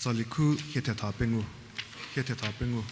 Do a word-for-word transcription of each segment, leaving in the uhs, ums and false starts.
Tsali khu hie thetha pengou, hie thetha pengou.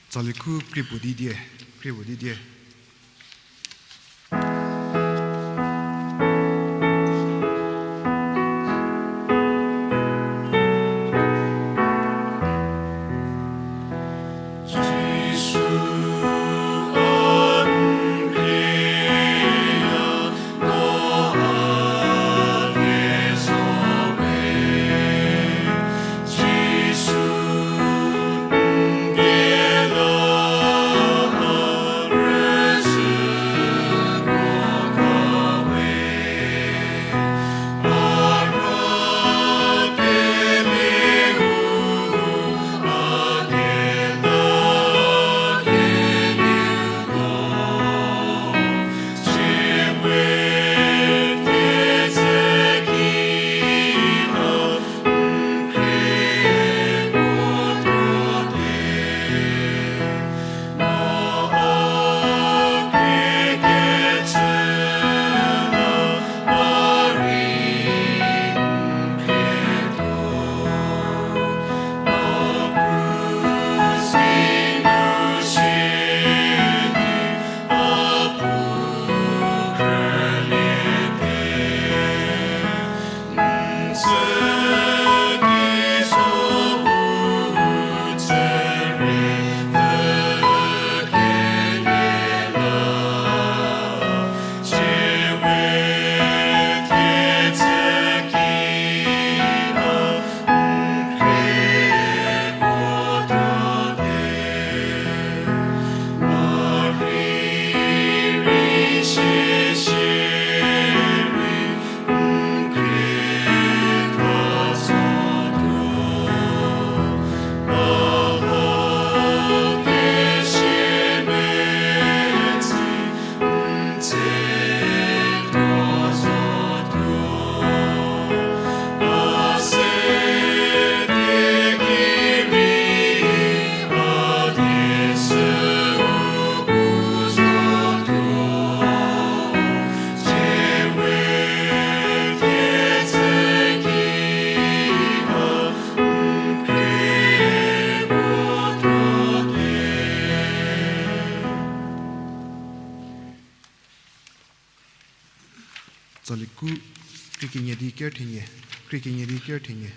Tsali khu krie puo di die, krie puo di die. Tsali khu, krie kenie di ker thenie, krie kenie di ker thenie.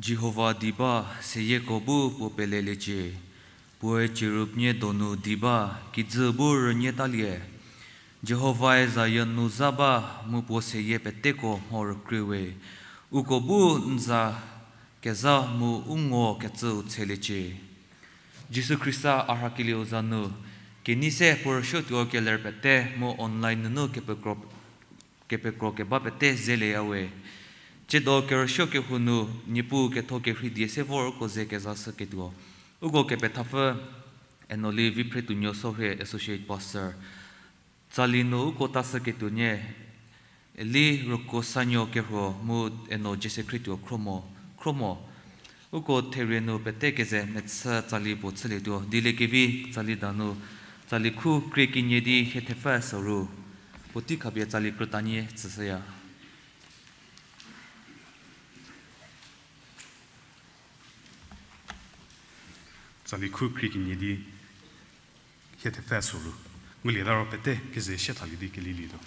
Jihova di ba, seyieko bu puo peleliecie. Puoe cherub nie donu di ba, kijü bu rünie talie. Jihovae Zion nu za ba, mu puo seyie peteko mho rükrie we. Uko bu n za kezha mu u ngo kecüu tsheliecie. Jisu Khrista a rhakelieu za nu, kenei se puo rüsuotuo keler pete mu online nunu kepekro, kepekro keba pete zelieyawe. Tsiedo kerüsuo kehou nu, Niepuu ketho kerhei die se vor uko ze kezashüketuo. Uko kepethapfü, Enoli Viphretuonuo Sorhie Associate Pastor. Tsali nu uko tashüketuo nie, Eli Rükosanuo Kerhuo mu Eno Jese Khrietuo Khromo, Khromo. Uko therie nu pete keze mechü tsali puo chülietuo, dieliekevi tsali danu, tsali khu krie kenie di hie thepfü soru. Puotei khapie tsali krütanie tsüshüya. Tsali khu krie kenie di hie thepfü soru. Ngulieta ro pete keze sie thalie di kelilietuo.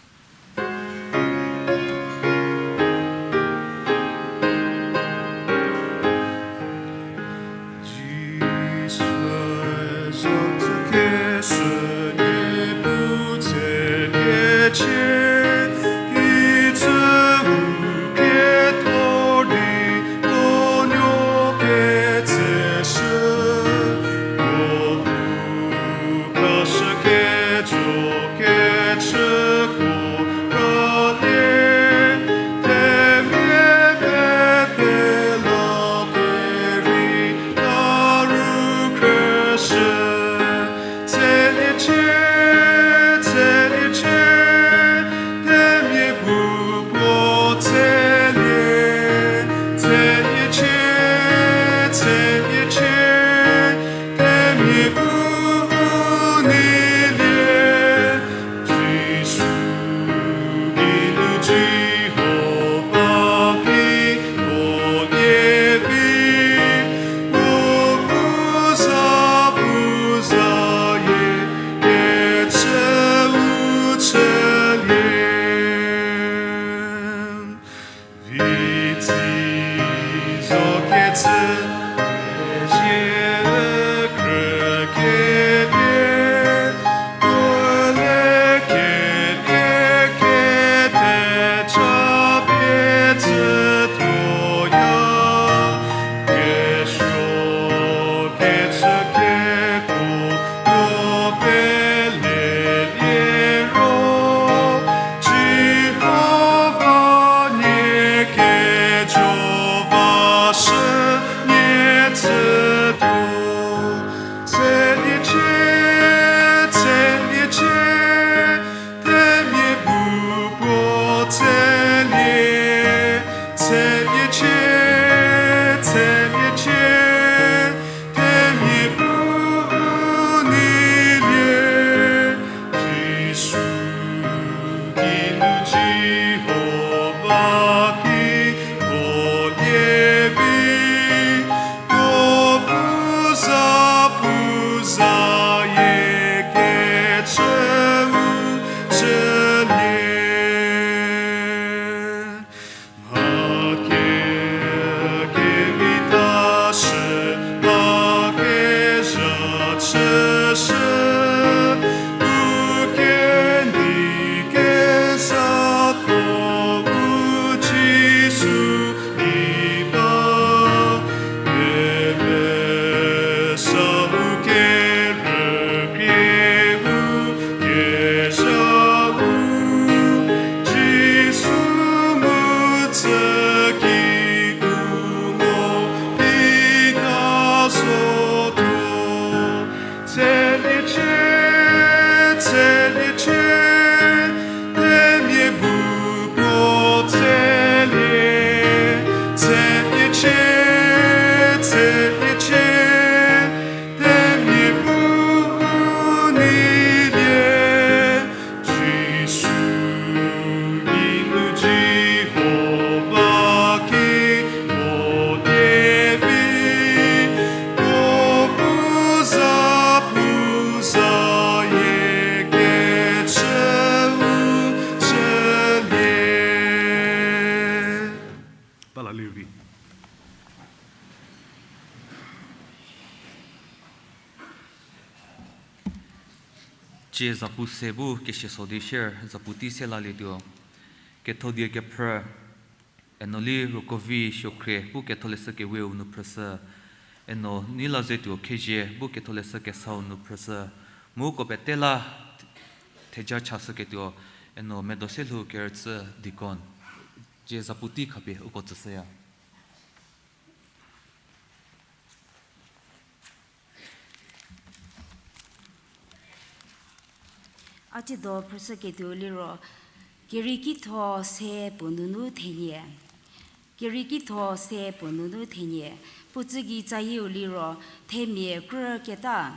Cie zapu se bu kesie so di shier zapu tei se lalietuo. Ketho die kephrü, eno li Rukovi Suokhrie bu Ketholeshü Keweu nu phrüshü, eno Neilazetuo Khezhie bu Ketholeshü Kesau nu phrüshü, mu uko pete la theja chashüketuo, eno Medoselhou Kerüchü deacon. Cie zapu tei khapie uko tsüshüya. A tsiedo phrüshüketuo liro, Kerieki tho se puo nunu thenie. Kerieki tho se puo nunu thenie. Puo tsü gei tsayieu liro, themia krüketa.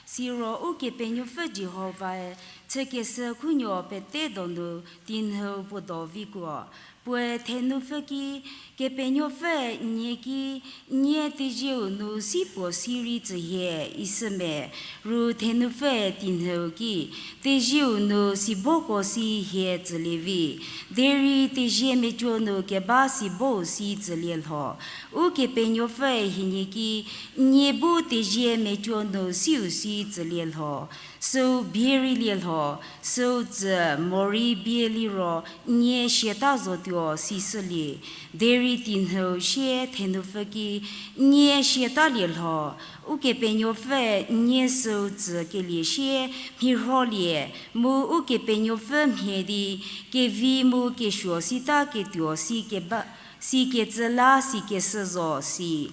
Siro Ukepenuopfü Jihovae chükeshü khunuo pete donu tinyhüu puo do vikuo. Puoe thenupfü ki, Kepenuopfü nie ki, nie tezieu nu si puo si rei tsü hie, isü me, ru thenupfüe tinyhüu ki, tezieu nu siboko si hie tsülie vi, derei tezie mecuo nu keba sibou si tsülie lho. Ukepenuopfüe hienie ki, nie bu tezie mecuo nu siu si tsülie lho. Süu bie rei lie lho, süu tsü morei bie liro nie siata zotuo si shülie, derei tinyhüu sie thenupfü ki, nie siatalie lho, Ukepenuopfü nie süu tsü kelie sie mhirholie, mu Ukepenuopfü mhie di kevi mu kesuo sita ketuo si keba, si kecü la si keshü zo si.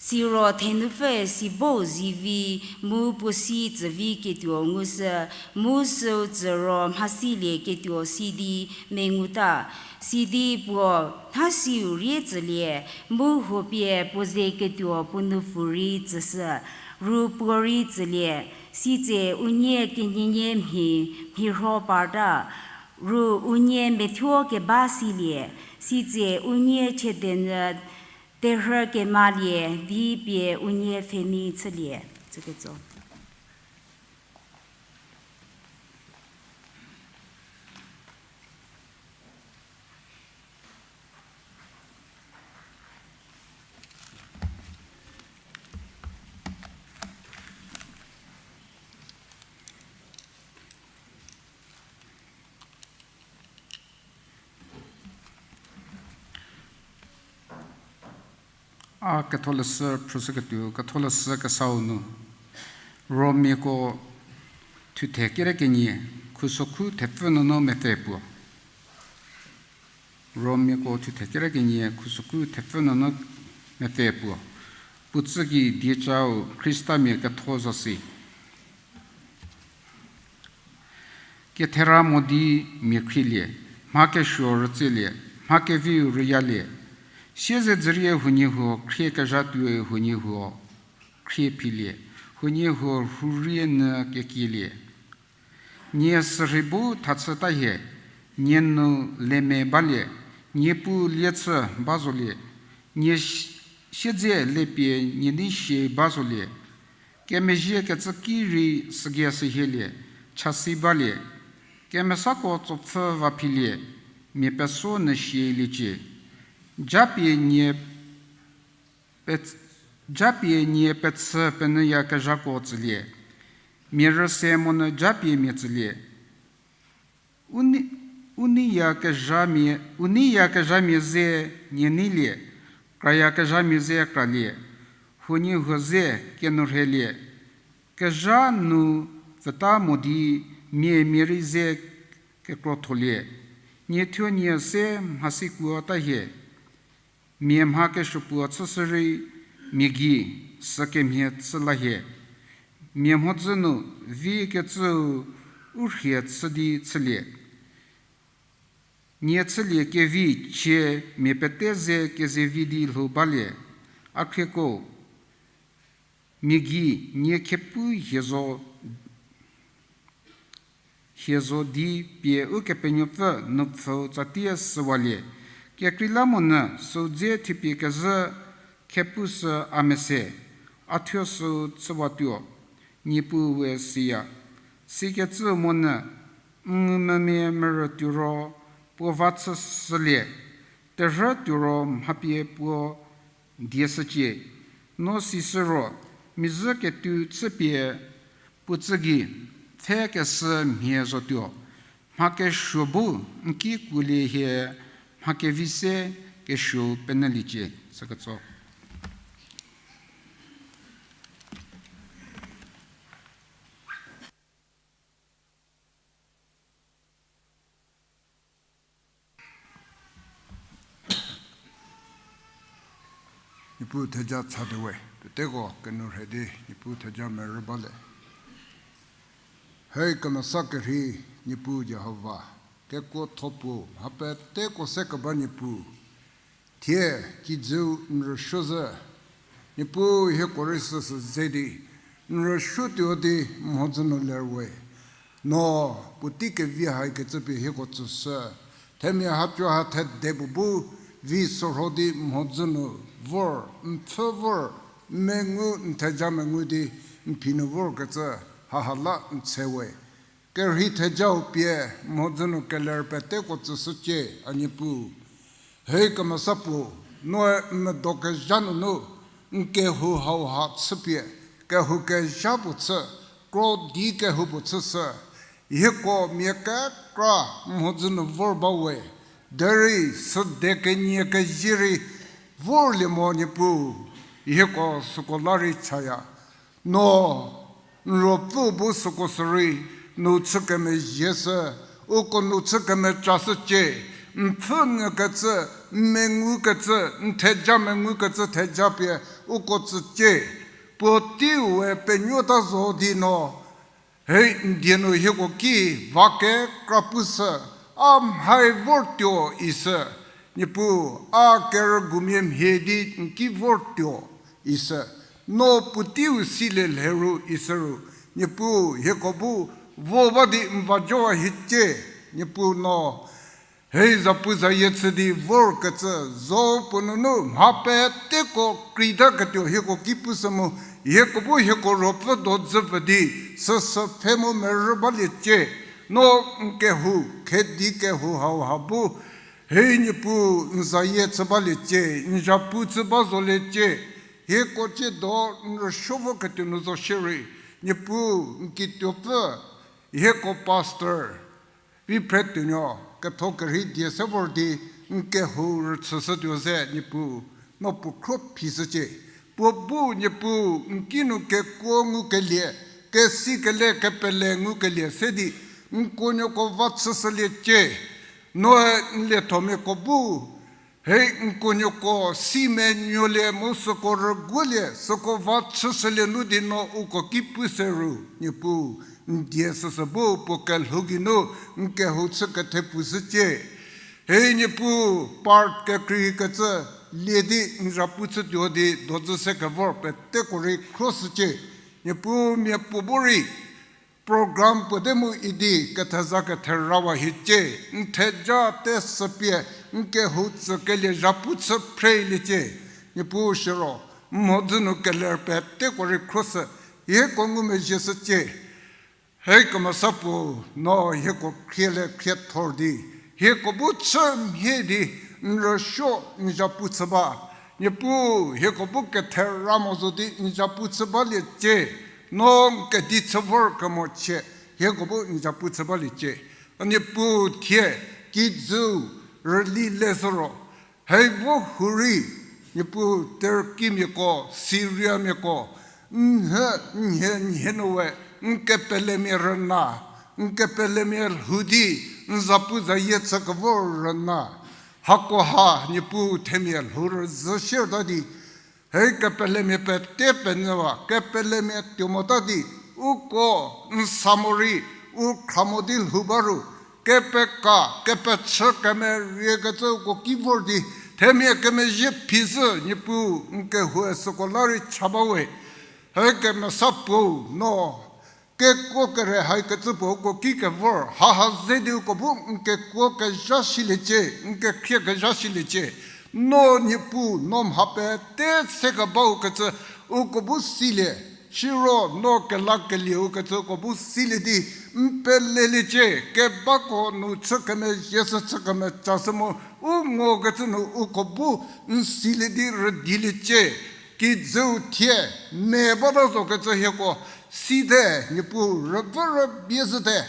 Siro thenupfüe sibou zivi mu puo si tsüvi ketuo ngushü, mu süu tsü ro mhasilie ketuo si di menguta. Sidi puo nhasiu rie tsülie, mu huopie puo ze ketuo puo nupfu rei tsüshü, ru puo rei tsülie, sitse unie kenienie mhi mhirho parta, ru unie methuo keba silie, sitse unie chiedenyü terhü kemalie di pie unie pfhemi chülie. Tsüketso. A ketholeshü phrüshüketuo, ketholeshü kesau nu, Romiako thuthe kere kenie, khusokhu thepfü nunu mepfü puo. Romiako thuthe kere kenie, khusokhu thepfü nunu mepfü puo. Puo tsü gei diecau Khristamia ketho zasi. Kethera mo di mia khrielie, mha kesuo rütsielie, mha keviu rüyalie. Siezedzürie huoniehuo khrie kezhatuoe huoniehuo khrie philie, huoniehuo rhurie nyü kekielie. Nie sürhei bu thachüta hie, nie nu leme balie, nie pu liechü ba zolie, nie siedze lepie nie nei sie ba zolie. Kemezhie kecü ki rei sügei sühielie, chasi balie. Kemesako tsopfhü va philie, mia peso nyü sieliecie. Japie nie pe-, japie nie pechü penyüyakezhako tsülie. Mia rüse monyü japie mia tsülie. U nei, u neiyakezhamia, u neiyakezhamia ze nie neilie, krayakezhamia ze kralie, huoniehuo ze kenurhelie. Kezha nu pfüta mo di mia mia rei ze kekrotholie. Nie thuo nie se mhasikuota hie. Mia mha kesuopuo chüshü rei mia gei sükemhie chü la hie. Mia mhodzü nu vi kecüu u rhie chü di chülie. Nie chülie kevi chie mia pete ze kezevi di lhou balie. A khrieko, mia gei nie khepu hie zo hie zo di pie Ukepenuopfü nupfhüu tsatie shüwalie. Kekreilamonyü süu dze thupie kezhü khepu sü a mese, a thuo süu chüwatuo, Niepuu we siya. Sikecü monyü, n ngumvümia merü tuoro puo va chüshülie, terhü tuoro mhapie puo die shücie. No sishü ro, mizhü ketuo chüpie puo tsü gei the kesü mhie zotuo, mha kesuo bu n ki kuolie hie, mha kevi se kesuo penyüliecie, süketso. Niepuu theja chatuo we, peteko kenourhei di Niepuu theja merü balie. Hei kemesa kerhei Niepuu Jihova, kekuotho puo mha peteko se keba Niepuu, thie kijüu n rüsuo zhü, Niepuu hieko rei süsü ze di n rüsuotuo di mhodzü nu ler we. No puotei kevi haikecü pie hieko tsüshü. Themia hatuo ha thede puo bu vi sorho di mhodzü nu vor, n pfhü vor, mengu n theja mengu di n phi nu vorkecü haha la n tshe we. Kerhei thejau pie mhodzü nu keler peteko tsüshücie, a Niepuu. Hei kemesa puo, noe n medo kezha nunu n kehou hauha chüpie, kehou kezha puo chü, kro di kehou puo chüshü, hieko mia kekra mhodzü nu vor ba we, derei süde kenie kezie rei vorlie mo Niepuu, hieko süko la rei chaya. No n ruopfü bu süko sürei, nu chü kemezhie shü, uko nu chü kemecashücie, n pfhü nyü kecü, n mengu kecü, n theja mengu kecü theja pie uko tsücie. Puoteiu we penuota zo di no, hei n die nu hieko ki va kekra pushü, a mhai vortuo ishü, Niepuu, a kerügumia mhie di n ki vortuo ishü, no puoteiu silie lhe ru ishü ru, Niepuu hieko bu vo ba di n va jowa hiecie, Niepuu no hei zapu zayie chü di vorkecü zo puo nunu mha peteko kreitaketuo hieko ki pushü mu, hieko bu hieko ruopfü do dzü pfü di, süsü pfhe mu merü baliecie, no n kehou, khedi kehou hauha bu, hei Niepuu n zayie chü baliecie, n zapu chü ba zoliecie, hieko tsiedo n rüsuo voketuo nu zo shierei, Niepuu n kituopfü, hieko pastor, vi phre tuonuo ketho kerhei die se vor di n kehou rüchüshütuo ze Niepuu, no puo khro phishücie. Puo bu Niepuu n kinu kekuo ngukelie, kesi kele kepele ngukelie se di, n kuonuoko va chüshüliecie. Noe n liethomiako bu, hei n kuonuoko si menuolie mu süko rüguolie, süko va chüshülie nu di no uko ki pu se ru, Niepuu, n die süsü bu puo kelhou geinu n kehou chü kethepfushücie. Hei Niepuu, part kekreikecü lie di n zapu chütuo di dodzü se kevor peteko rei khroshücie. Niepuu, miapuo bu rei program puo de mu idi ketheza ketherawa hiecie, n theja tesüpie n kehou tsükelie zapu chü phreliecie. Niepuu siro, mhodzü nu keler peteko rei khroshü, hieko ngumezhie shücie. Hei kemesa puo, no hieko khrie le khriethor di, hieko bu chü mhie di n rüsuo n zapu chü ba. Niepuu, hieko bu kethera mo zo di n zapu chü baliecie, no n kedi chü vor kemochie, hieko bu n zapu chü baliecie. A Niepuu thie, kijüu rüli le zo ro, hei vo hurei, Niepuu Turkeymiako, Syriamiako, n nhie, n nhie, n nhie nu we, n kepelemia rüna, n kepelemia lhou di, n zapu zayie chü kevor rüna. Hakoha Niepuu themia lhou rüzhü shierta di, hei kepelemia pete penyüwa, kepelemia tuo mota di, uko n sa morei, u khra mo di lhou ba ru, kepeka, kepechü kemeriekecü uko ki vor di, themia kemezhie phizhü Niepuu n kehoue süko la rei cha ba we. Hei kemesa puo no, kekuo kere haikecü puo uko ki kevor, haha ze di uko bu n kekuo kezha shiliecie, n kekhrie kezha shiliecie. No Niepuu, no mha pete se kebau kecü uko bu silie, siro no kelakelieu kecü uko bu silie di, n peleliecie, kebako nu chü kemezhie shü chü kemechashü mu, u ngokecü nu uko bu n silie di rüdiliecie, kijüu thie, me bata zo kecü hieko, site, Niepuu rüvü rübie zhüte.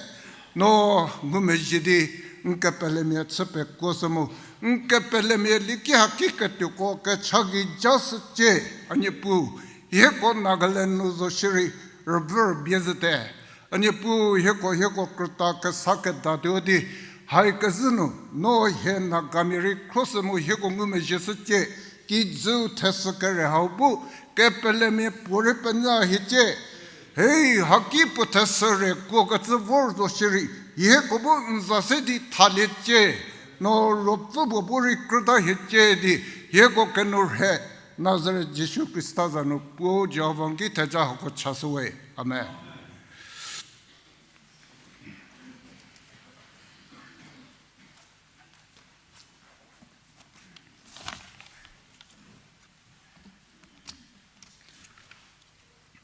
No ngumezhie di n kepelemia chü pekuo sü mu, n kepelemia lieki haki ketuoko kecha gei ja shücie, a Niepuu, hieko Nagaland nu zo shierei rüvü rübie zhüte. A Niepuu, hieko, hieko krüta kesa kedatuo di, hai kezhü nu, no hie Nagamia rei khro sü mu hieko ngumezhie shücie, kijüu thesü kere hau bu, kepelemia puorei penya hiecie. Hei, haki puo thesü re kuo kecü vor zo shierei, hieko bu n za se di thaliecie. No ruopfü puo bu rei krüta hiecie di, hieko kenu rhe, Nazaret Jisu Khrista za nu Puo Jihova n ki theja hako chashüwe. Amen.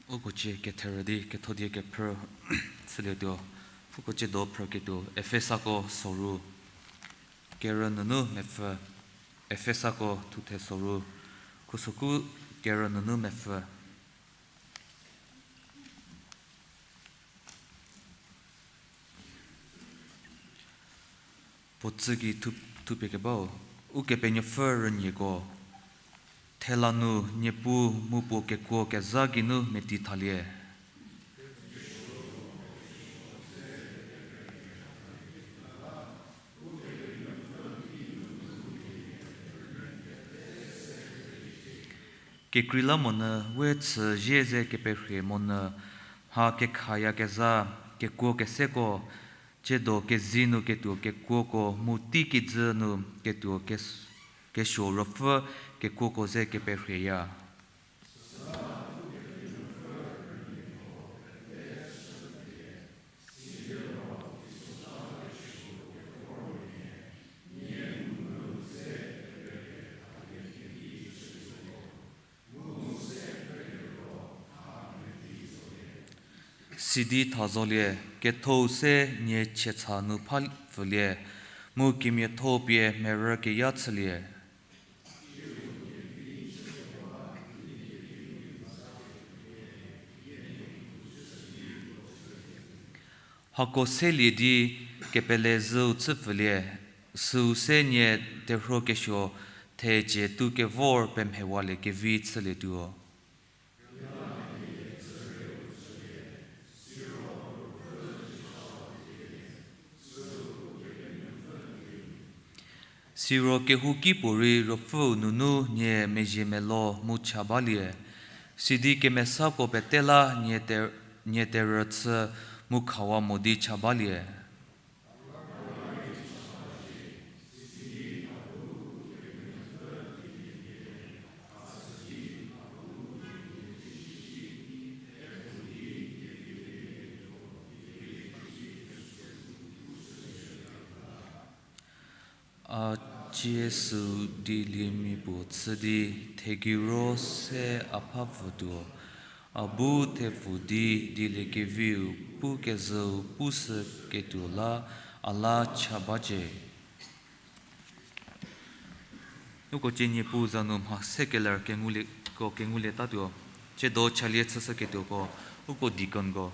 Uko cie ketherü di kethodie kephrü chülietuo. Uko cie do phrüketuo Efesako soru kerü nunu mepfü. Efesako thuthe soru, khusüku kerü nunu mepfü. Puo tsü gei thu, thupie kebau, Ukepenuopfü rünyieko, thela nu Niepuu mu puo kekuo kezha geinu meti thalie. Kekreilamonyü we chü zie ze keperhie monyü, mha kekhayakezha kekuo keseko, ciedo kezei nu ketuo kekuoko mu tei kijü nu ketuo kes-, kesuo ruopfü kekuoko ze keperhieya. Sidi tha zolie, kethou se nie chietsa nu pha pfülie, mu kemiatho pie merü keya chülie. Hako selie di kepele zhüu chü pfülie, süu se nie terhuo kesuo thecie tu kevor pemhewaliekevi chülietuo. Siro kehouki puorei ruopfüu nunu nie mezhie melo mu cha balie, sidi kemesako pete la nie te-, nie terhü chü mu khawa mo di cha balie. A cie süu dieliemia puo chü di thegiro se a pha pfütuo, a bu thepfu di dieliekeviu pu kezhüu pushüketuo la a la cha bacie. Uko cie Niepuu za nu mha se keler kengulie, ko kengulietatuo, ciedo chalie chüshüketuoko, uko deaconko.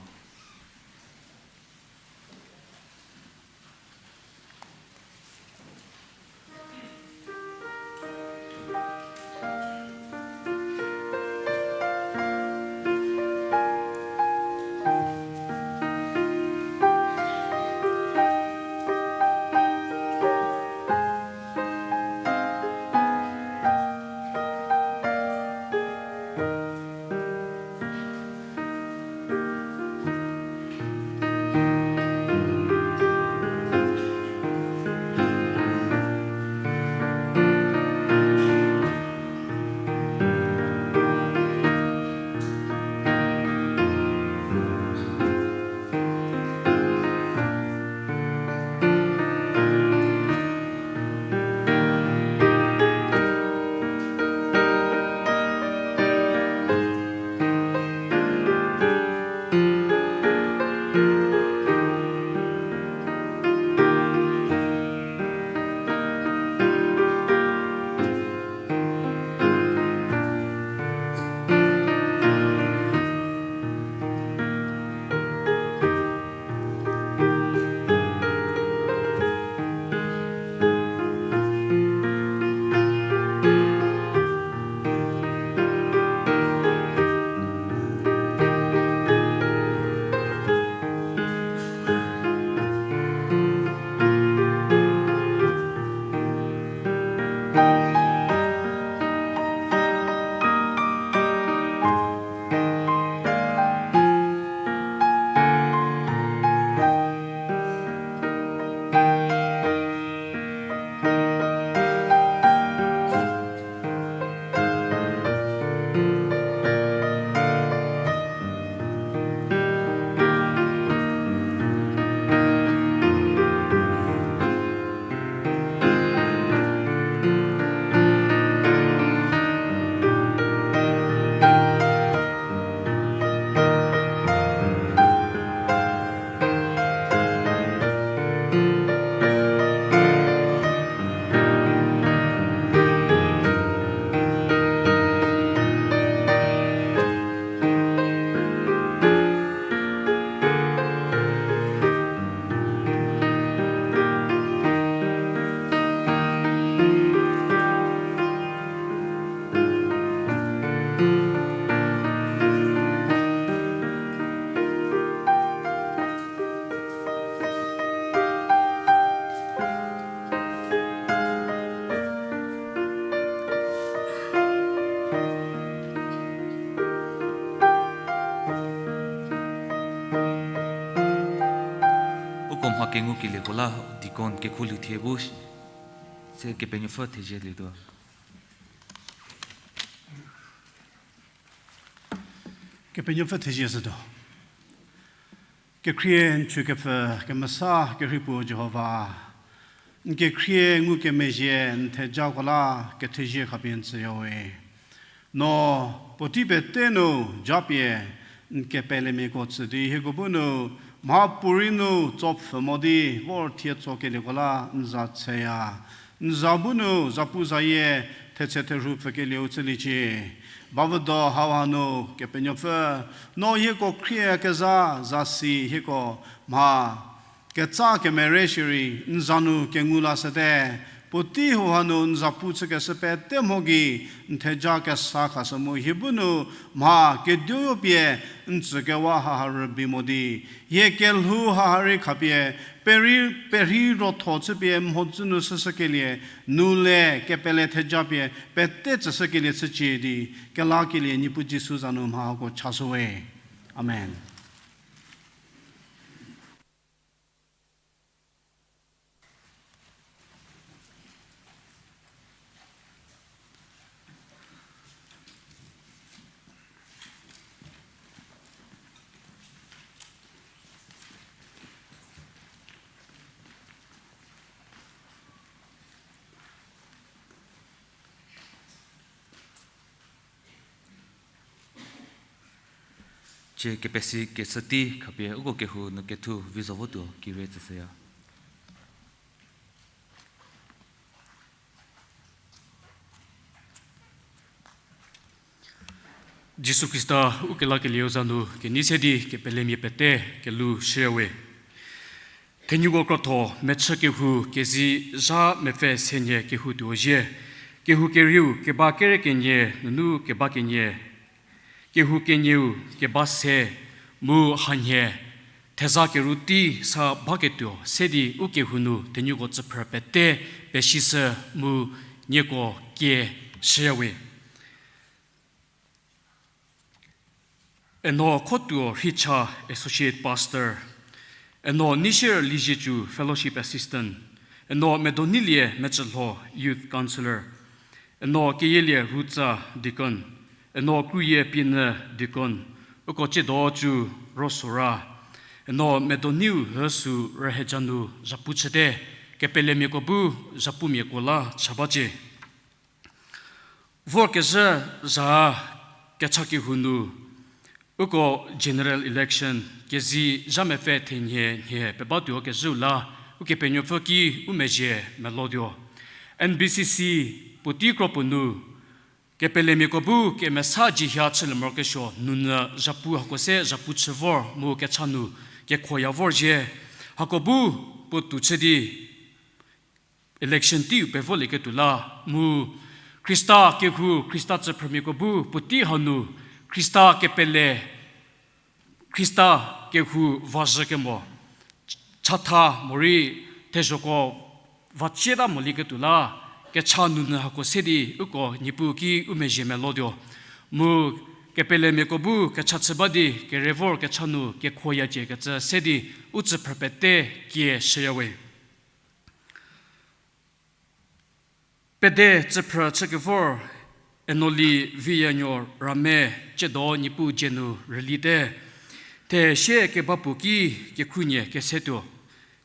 Ko mha kengu kelieko la deacon kekhu lhou thie bu se Kepenuopfü thezie lietuo. Kepenuopfü thezie shütuo. Kekhrie n chükepfü kemesa kerhei puo Jihova, n kekhrie ngukemezhie n thejako la kethezie khapie n tsüyawe. No puotei pete nu japie n kepelemiako tsü di hieko bu nu mha puorei nu tsopfhü mo di vor thie tsokelieko la n za tsheya. N za bu nu zapuzayie thetse therhu pfükelieu chüliecie. Bavüdo hauha nu Kepenuopfü, no hieko khriekezha zasi hieko mha ketsa kemere shierei n za nu kengu lashüte. Puotei hauha nu n zapu chükeshü pete mho gei n theja kesa khashü mu hie bu nu mha keduoyo pie n tsükewa haha rübei mo di hie kelhou haha rei khapie perhei, perhei rotho chüpie mhodzü nu shüshükelie, nu le kepele theja pie pete tsüshükelie chücie di kelakelie Niepuu Jisu za nu mha hako chashüwe. Amen. Cie kepesi keshü tei khapie uko kehou nu kethu vi zo votuo kire tsüshüya. Jisu Khrista ukelakelieu za nu kenei se di kepelemia pete kelhou shüyawe. Thenuko krotho mechü kehou kezi zha mepfü se nhie kehou tuo zie, kehou kerieu keba kere kenie nunu keba kenie, kehou kenieu keba se mu hanhie theza keru tei sa baketuo se di ukehou nu thenuko tsüphrü pete pesishü mu nieko kie shüyawe. Eno Khotuo Rhicha, Associate Pastor. Eno Nishir Lizietsu, Fellowship Assistant. Eno Medonilie Mecülho, Youth Councillor. Eno Keyielie Rutsa, Deacon. Eno Kruyie Pienyü, Deacon. Uko tsiedo cü rosora. Eno Medoniu Hüsü Rühejanu zhapu chüte, kepelemiako bu zhapumiako la cha bacie. Vorkezhü zha kecha kehou nu, uko general election kezi zha mepfü thenie nhie pebatuo kezhüu la, Ukepenuopfü ki u mezhie melotuo. N B C C puotei kro puo nu, kepelemiako bu kemesa jihia chülie morokesuo nunyü zhapu hako se zhapu chü vor mu kecha nu kekhoya vor zhie. Hako bu puotou chü di election teiu pevolieketuo la mu Khrista kehou, Khrista tsüphrümiako bu puotei hanu Khrista kepele, Khrista kehou vazhü kemo, chatha morei thezhoko vacieta molieketuo la, kecha nunyü hako se di uko Niepuu ki u mezhie melotuo. Mu kepelemiako bu kecha chü ba di kerei vor kecha nu kekhoyacie kecü se di u tsüphrü pete kie shüyawe. Pede tsüphrü chükevor Enoli Viyanuo Rame tsiedo Niepuu dzie nu rülite. Thesie keba puo ki kekhrunie kesetuo.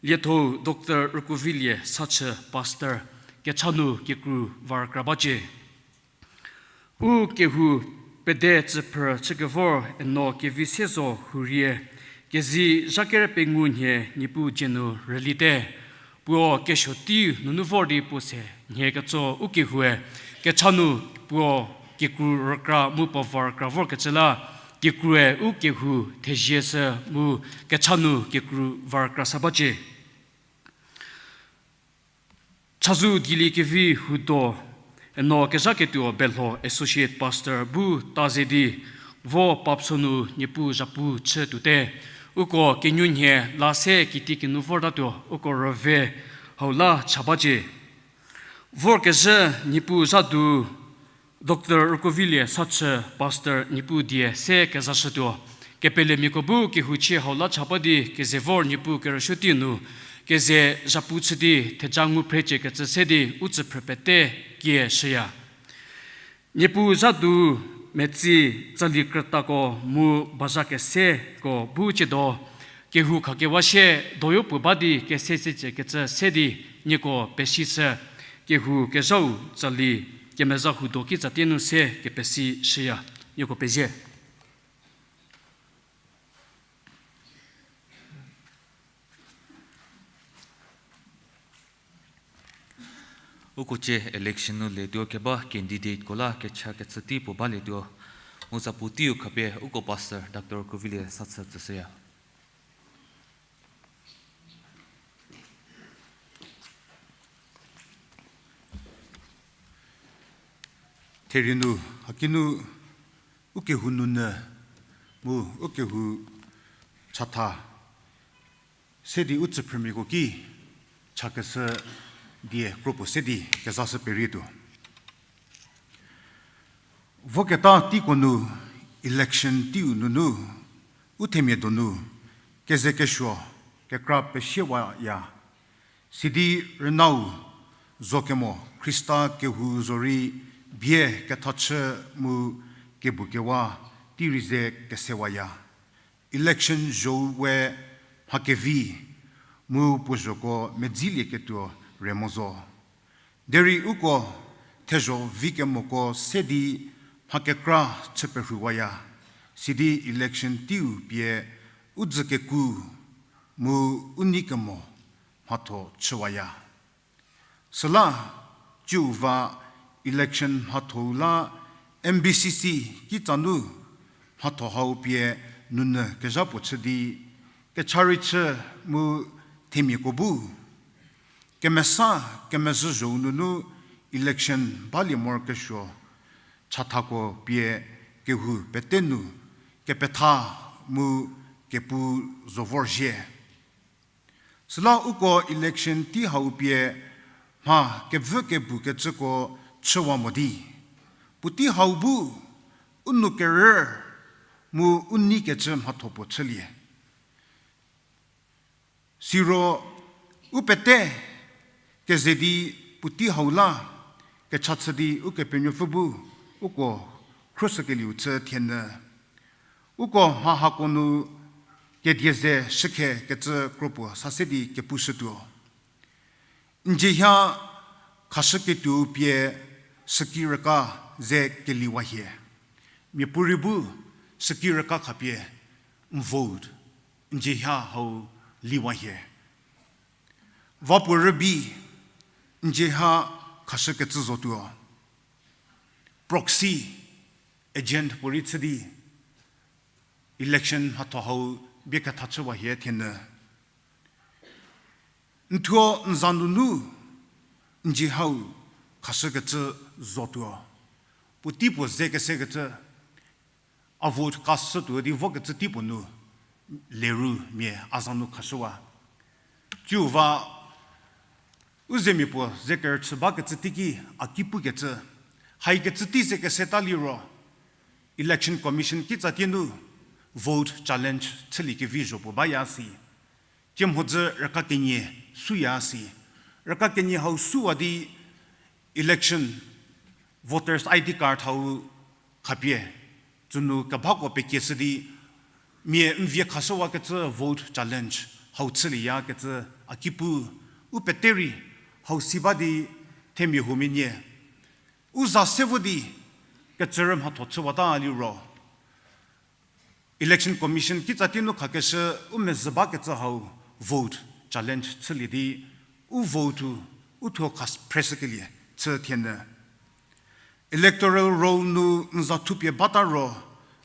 Lietho Doctor Rükuovilie Sachü, Pastor, kecha nu kekru va rükra bacie. U kehou pede tsüphrü chükevor Eno Kevisiezo Hurie, kezi zha kere pengou nhie Niepuu dzie nu rülite. Puo kesuo teiu nunu vor di puo se nhie ketso u kehoue kecha nu puo kekru rükra mu puo va rükra vorkecü la, kekrue u kehou thezie shü mu kecha nu kekru va rükra sa bacie. Chazou Dieliekevi Hudo, Eno Kezhaketuo Belho Associate Pastor bu ta ze di vo papso nu Niepuu zhapu chütuote. Uko kenuonhie la se kitiekinu vortatuo, uko rüve hau la cha bacie. Vorkezhü Niepuu zha du Doctor Rükuovilie Sachü, Pastor, Niepuu die se kezashütuo. Kepelemiako bu kehouchie hau la cha ba di keze vor Niepuu kerüsuo tei nu, keze zhapu chü di theja ngu phrecie kecü se di u tsüphrü pete kie shüya. Niepuu zha du metsi tsali krütako mu bazha keseko bu ciedo, kehou khakewa sie doyo puo ba di kese secie kecü se di nieko pesishü, kehou kezhau tsali kemezha huo do kitsatie nu se kepesi shüya. Nieko pezie. Uko cie election nu letuo keba candidateko la kecha kecü tei puo balietuo. Mu zapu teiu khapie uko pastor Doctor Kuvilie sa chü tsüshüya. Therie nu, hakinu, ukehou nunyü, mu ukehou chatha, se di u tsüphrümiako ki, chakeshü die kropuo se di kezashü perietuo. Voketa teiko nu, election teiu nunu, u themia donu, keze kesuo, kekra pesiewaya, sidi rünau, zo kemo Khrista kehou zorei bie kethachü mu kebukewa tei rei ze kesewaya. Election zho we mha kevi mu puo zhoko medzilieketuo re mo zo. Derei uko thezho vi kemoko se di mha kekra chü perhuwaya, sidi election teiu pie u dzü keku mu u nei kemo mhatho chüwaya. Süla, ciu va election mhathou la M B C C kitsa nu mhatho hau pie nunyü kezha puo chü di, kecha rei chü mu themiako bu, kemesa kemezhü zhou nunu election balie morokesuo chathako pie kehou pete nu kepetha mu kepu zo vorzhie. Süla uko election tei hau pie mha kevü kebu kecüko chüwa mo di, puotei hau bu u nou kerü mu u nei kecü mhatho puo chülie. Siro u pete keze di puotei hau la kecha chü di Ukepenuopfü bu uko khruoshükelieu chü thienyü. Uko mha hako nu kedie ze shükhe kecü kropuo sa se di kepushütuo. N dzie ha khashüketuou pie süki rüka ze keliwa hie. Miapuorei bu süki rüka khapie n vote n dzie ha hau liwa hie. Va puo rübei n dzie ha khashükecü zotuo. Proxy agent puorei chü di election mhatho hau bie ketha chüwa hie thienyü. N thuo n za nunu n dzie hau khashükecü zotuo. Puotei puo ze kesekecü, a vote cast shütuo di vokecü tei puo nu lerü mia a za nu khashüwa. Ciu va u zemia puo ze kerüchü bakecü teiki a ki pukecü, haikecü tei ze keseta liro, Election Commission kitsatie nu vote challenge chüliekevi zho puo baya si. Cie mhodzü rüka kenie suya si. Rüka kenie hau suwa di election voters I D card hau khapie tsünu kebako pekieshü di mia n vie khashüwakecü vote challenge hau chülieyakecü a ki pu, u pete rei hau si ba di themia huomia nie u za se vo di kecürü mhatho chüwata liro, Election Commission kitsatie nu khakeshü u mezhü bakecü hau vote challenge chülie di u vote-u u thuo khas- phreshükelie chü thienyü. Electoral roll nu n za thupie bata ro,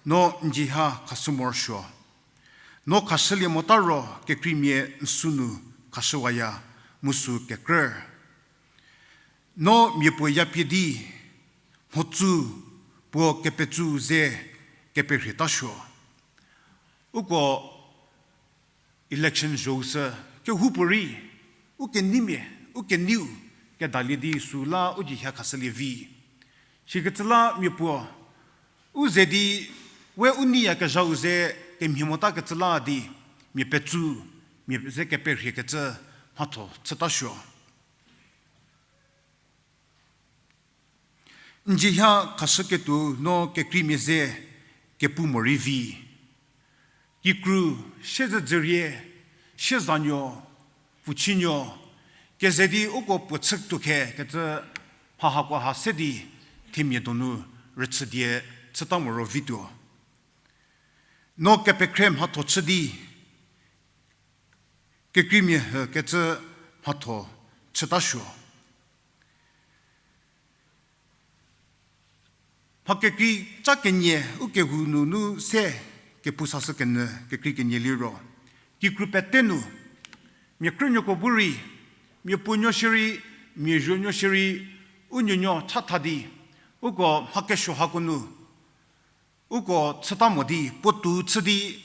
no n dzie ha khashü morosuo. No khashülie mota ro kekreimia n sü nu khashüwaya, mu sü kekrü. No mia puo yapie di, mhotsü puo kepetsü ze keperhietasuo. Uko election zho sü kehoupuorei, u keneimia, u keneiu kedalie di süla u dzie ha khashülie vi. Sikecü la mia puo u ze di we u neiyakezhau ze kemhie motakecü la di, mia petsu, mia ze keperhiekecü mhatho chütasuo. N dzie ha khashüketuo no kekreimia ze kepu morei vi. Kikru, siezedzürie, siezanuo, puchinuo, keze di uko puo chütuo khe kecü mha hakoha se di themia donu rüchüdie chüta moro vituo. No kepekhre mhatho chü di, kekreimia hü kecü mhatho chütasuo. Mha kekrei ca kenie u kehou nunu se kepu sashü kenyü kekrei kenie liro, kikru pete nu, mia krünuoko bu rei, mia puonuo shierei, mia zuonuo shierei, u nuonuo chatha di, uko mha kesuo hako nu uko chüta mo di, puotou chü di,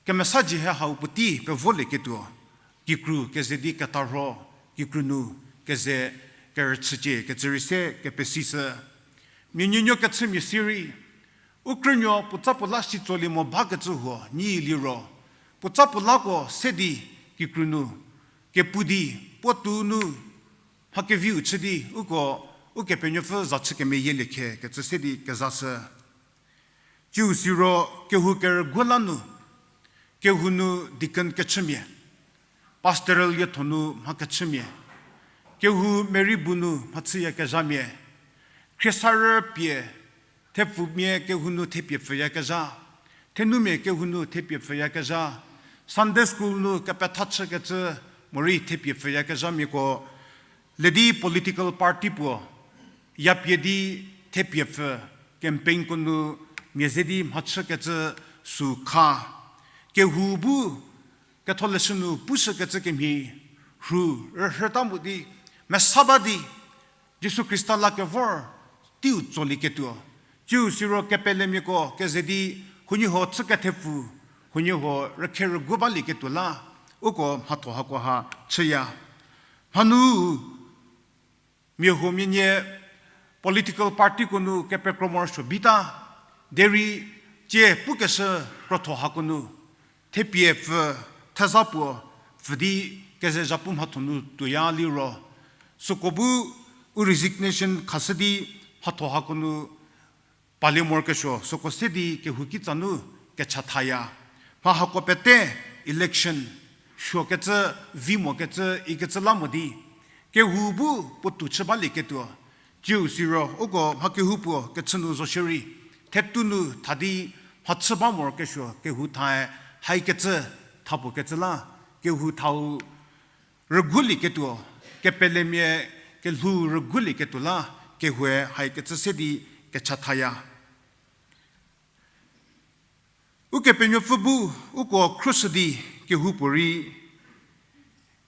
kemesa dzie hie hau puotei pevolieketuo, kikru keze di ketarho, kikru nu keze kerüchücie kecü rei se kepesishü. Mia nuonuo kechümia sirei, u krünuo puotsa puo la sitsolie mo bakecü huo nyi liro, puotsa puo lako se di kikru nu kepu di, puotou nu mha keviu chü di uko Ukepenuopfü za chü kemeyielie khe kecü se di kezashü. Tsiu siro kehou kerüguo la nu, kehou nu deacon kechümia, pastoral lietho nu mha kechümia, kehou meri bu nu mhachüyakezhamia, khriesarü pie, thepfumia kehou nu thepie pfüyakezha, thenumia kehou nu thepie pfüyakezha, Sunday school nu kepetha chükecü morei thepie pfüyakezhamiako, ledi political party puo yapie di thepie pfü, campaignko nu mia ze di mhachükecü sü kha. Kehou bu ketholeshü nu pushükecü kemhie rhu rührüta mo di, mesa ba di, Jisu Khrista la kevor teiu tsolieketuo. Tsiu siro kepelemiako keze di huoniehuo chü kethepfu, huoniehuo rükhe rüguo balieketuo la, uko mhatho hakoha chüya. Mhanu mia huomia nie political partyko nu kepekro morosuo bita, derei tsie pukeshü krotho hako nu, thepie pfü, theza puo pfü di keze zhapu mhatho nu tuoya liro, süko bu u resignation khashü di mhatho hako nu palie morokesuo süko se di kehou kitsa nu kecha thaya. Mha hako pete election suokecü, vi mokecü ikecü la mo di, kehou bu puotou chü balieketuo. Tsiu siro uko mha kehoupuo kechü nu zo shierei, thetu nu tha di mhachü ba morokesuo kehou thae haikecü thapuo kecü la, kehou thau rüguolieketuo, kepelemia kelhou rüguolieketuo la, kehoue haikecü se di kecha thaya. Ukepenuopfü bu uko khruoshü di kehoupuorei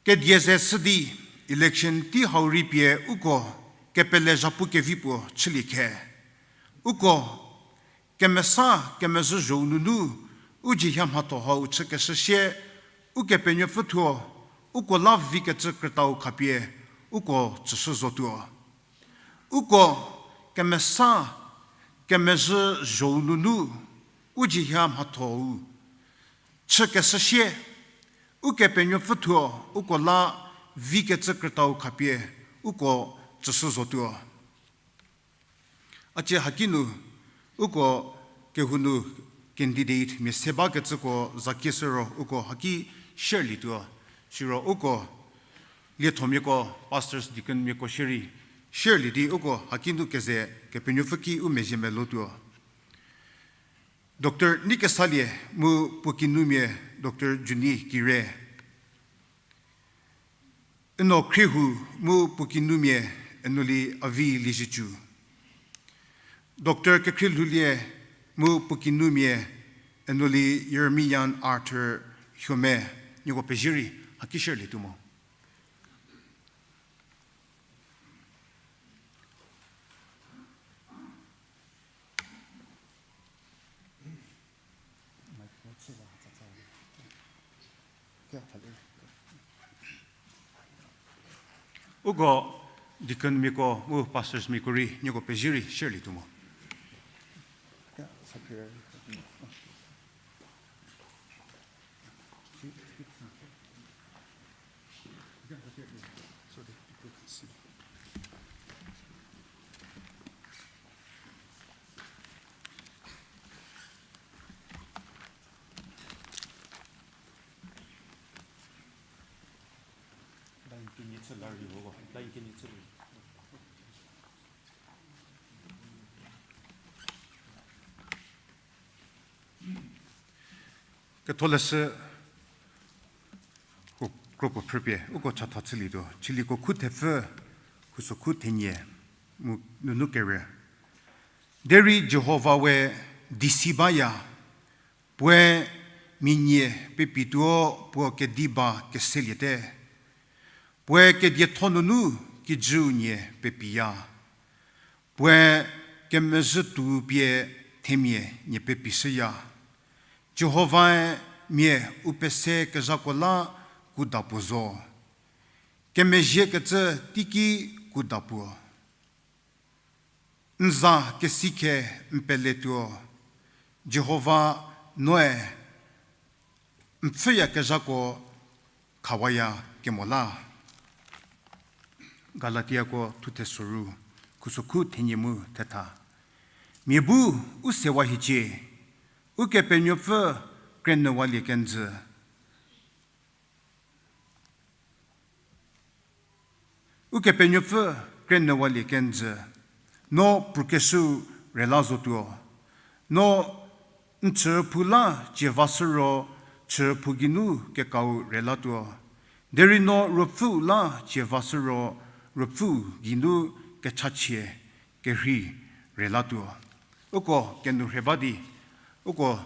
kedie ze shü di election tei hau rei pie uko kepele zhapu kevi puo chülie khe. Uko kemesa kemezhü zhou nunu u jihia mhatho hau chükeshü sie, Ukepenuopfü thuo uko la vikecü krütau khapie uko tsüshü zotuo. Uko kemesa kemezhü zhou nunu u jihia mhathou chükeshü sie, Ukepenuopfü thuo uko la vikecü krütau khapie uko tsüshü zotuo. A cie haki nu, uko kehou nu candidate mia se bakecüko za kieshü ro uko haki share lietuo. Siro uko liethomiako, pastors, deaconmiako shierei share lie di uko haki nu keze Kepenuopfü ki u mezhie melotuo. Doctor Neikesalie mu puo kinumia Doctor Juni Kire. Eno Khriehou mu puo kinumia Enoli Avi Liezietsu. Doctor Kekhrielhoulie mu puo kinumia Enoli Yeremian Arthur Hiome, nieko pezie rei haki share lietuo mo. Uko deaconmiako mu pastorsmiako rei nieko pezie rei share lietuo mo. Ketholeshü, u kropuo phrüpie uko chatha chülietuo, Chülieko khu thepfü, khusokhu thenie, mu nunu kere. Derei Jihova we di si baya, puoe mia nie pepituo puo kedi ba keseliete. Puoe kedietho nunu kijüu nie pepiya. Puoe kemezhütuo pie themia nie pepishüya. Jihovae mia u pese kezhako la kuda puo zo. Kemezhiekecü teiki kuda puo. N za kesikhe n peletuo, Jihova noe n pfhüyakezhako khawaya kemo la. Galatiako thuthe soru, khusokhu thenie mu thetha. Mia bu u sewa hiecie, Ukepenuopfü krenyüwalie kenjü. Ukepenuopfü krenyüwalie kenjü, no prukeshüu rela zotuo. No n chüphou la cie vashü ro, chüphou geinu kekau relatuo. Derei no ruopfüu la cie vashü ro, ruopfüu geinu kechachie kerhei relatuo. Uko kenourhei ba di, uko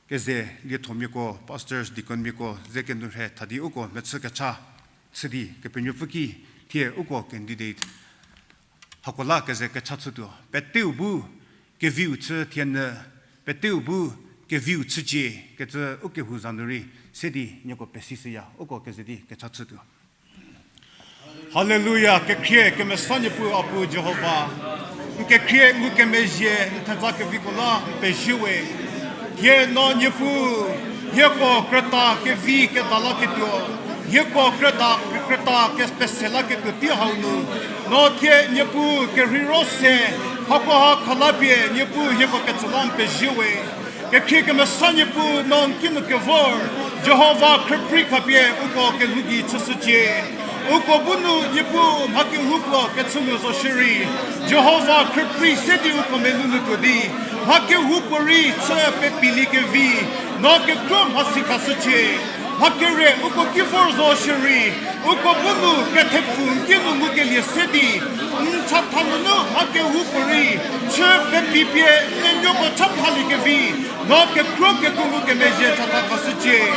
keze liethomiako, pastors, deaconmiako ze kenourhei tha di uko mechü kecha chü di Kepenuopfü ki thie uko candidate hako la keze kecha chütuo. Peteu bu keviu chü thienyü, peteu bu keviu chücie kecü ukehou za nu rei se di nieko pesishüya, uko keze di kecha chütuo. Haleluya, kekhrie kemesa Niepuu a pu Jihova. N kekhrie ngukemezhie n theza keviko la n pezie we. Thie no Niepuu, hieko krüta kevi keda laketuo, hieko krüta, krüta kepese laketuo tei hau nu, no thie Niepuu kerheiro se, hakoha khalapie Niepuu hieko ketsü la n pezie we. Kekhrie kemesa Niepuu no n kinu kevor, Jihova khrüprei khapie uko kelhou gei chüshücie. Uko bu nu Niepuu mha kehoupuo kechü nu zo shierei, Jihova khrüprei se di uko melou nu tuo di, mha kehoupuorei chü pepilie kevi, no kekhro mhasi khashücie. Mha kere uko ki vor zo shierei, uko bu nu kethepfu n kinu ngukelie se di, n chatha nunu mha kehoupuorei chü pepi pie n nuonuoko chathalie kevi, no kekhro kekuo ngukemezhie chatha khashücie.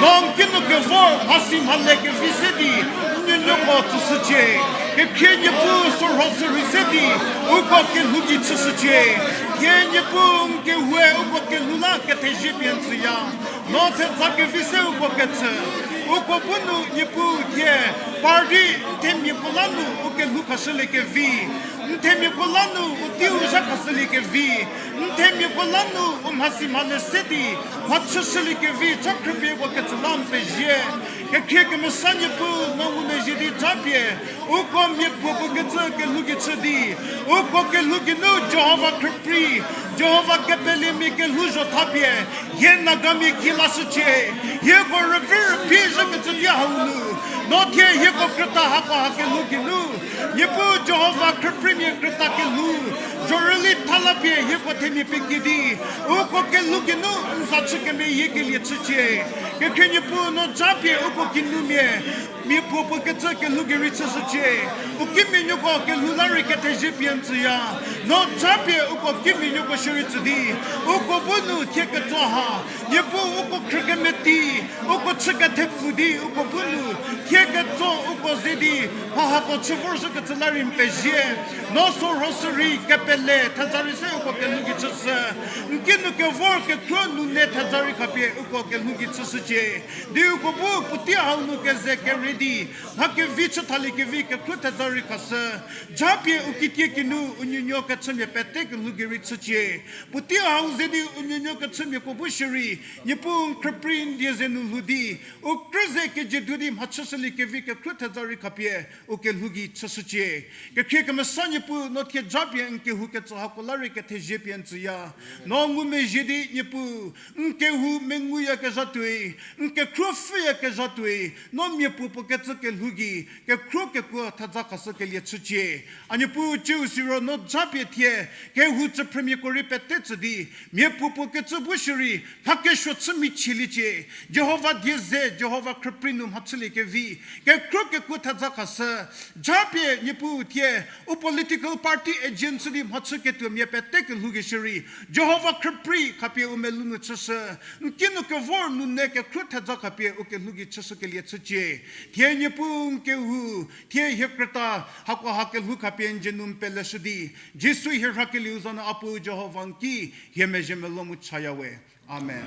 No n kinu kevor mhasi mhale kevi se di, n nuonuoko tsüshücie. Kekhrie Niepuu sorho sürhei se di, uko kelhou gei chüshücie. Thie Niepuu n kehoue uko kelhou la kethezie pie n tsüya. No theza kevi se uko ketsü. Uko bu nu Niepuu thie, par di n themiako la nu u kelhou khashülie kevi, n themiako la nu u teiu zha khashülie kevi, n themiako la nu u mhasi mhale se di mha chüshülie kevi cha khrüpie uko ketsü la n pezie. Kekhrie kemesa Niepuu no ngumezhie di japie, uko miapuopuo kecü kelhou gei chü di, uko kelhou geinu Jihova khrüprei, Jihova kepelemia kelhou zho thapie, hie Nagamia ki lashücie. Hieko rüvi rüphi zhükecü tei hau nu, no thie hieko krüta hakoha kelhou geinu, Niepuu Jihova khrüpreimia krüta kelhou zhorüli tha lapie hieko themia pekie di, uko kelhou geinu n za chü kemeyiekelie chücie. Kekhrie Niepuu no japie uko kinumia, miapuopuo kecü kelhou gei rei chüshücie. U kimianuoko kelhou la rei kethezie pie n tsüya. No japie uko kimianuoko shierei tsü di, uko bu nu thie ketso ha, Niepuu uko khrükemeti, uko chü kethepfu di uko bu nu thie ketso uko ze di, mha hako chü vorzhükecü la rei n pezie. No sorho sürhei kepele theza rei se uko kelhou gei chüshü. N kinu kevor kekhro nune theza rei khapie uko kelhou gei chüshücie. Di uko bu puotei hau nu keze kere di, mha kevi chü thalie kevi kekhro theza rei khashü. Japie u kitie kinu u nuonuo kechümia pete kelhou gei rei chücie. Puotei hau ze di u nuonuo kechümiako bu shierei, Niepuu n khrüprei n die ze nu lhou di, u krü ze kejiedu di mha chüshülie kevi vi kekhruo theza rei khapie u kelhou gei chüshücie. Kekhrie kemesa Niepuu, no thie japie n kehou ketsü hako la rei kethezie pie n tsüya. No ngumezhie di Niepuu, n kehou menguyakezha tuoi, n kekhruo pfhüyakezha tuoi, no miapuo puo kecü kelhou gei kekhruo kekuo theza khashü kelie chücie. A Niepuu, ciu siro no japie thie kehou tsüphrümiako rei pete tsü di, miapuo puo kecü bu shierei mha kesuo chü michieliecie. Jihova die ze, Jihova khrüprei nu mha chüliekevi kekhruo kekuo theza khashü, japie Niepuu thie u political party agent chü di mhachüketuomia pete kelhou gei shierei, Jihova khrüprei khapie u melou nu chüshü, n kinu kevor nune kekhruo theza khapie u kelhou gei chüshükelie chücie. Thie Niepuu n kehou, thie hie krüta, hakoha kelhou khapie n dzie nu n peleshü di, Jisu hie rhakelieu za nu a Puo Jihova n ki hie mezhie melou mu chaya we. Amen.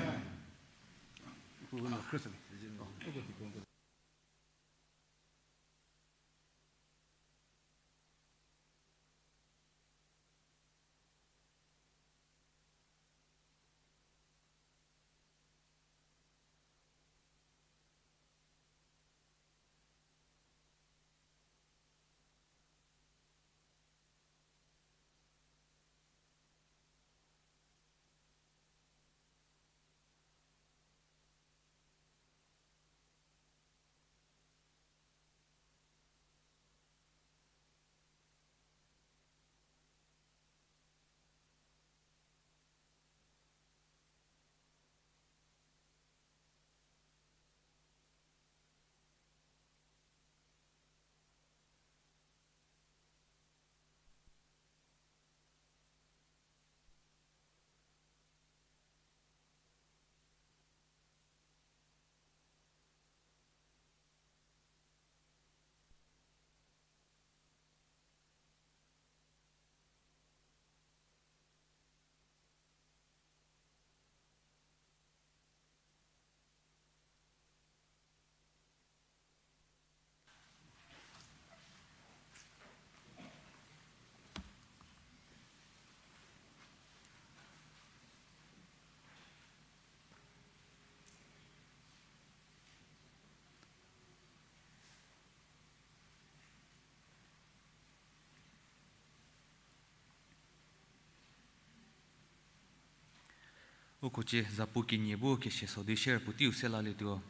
Uko cie zapu kenie bu kesie so di share puoteiu se lalietuo.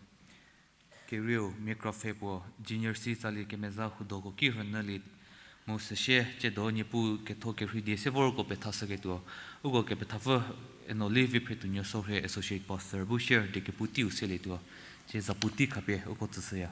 Kerieu mia kra pfhe puo junior si tsalie kemeza hudoko ki rünyülie mu süsie tsiedo Niepuu ketho kerhei die se vorko pethashüketuo. Uko kepethapfü Enoli Viphretuonuo Sorhie Associate Pastor bu share die kepu teiu selietuo. Cie zapu tei khapie uko tsüshüya.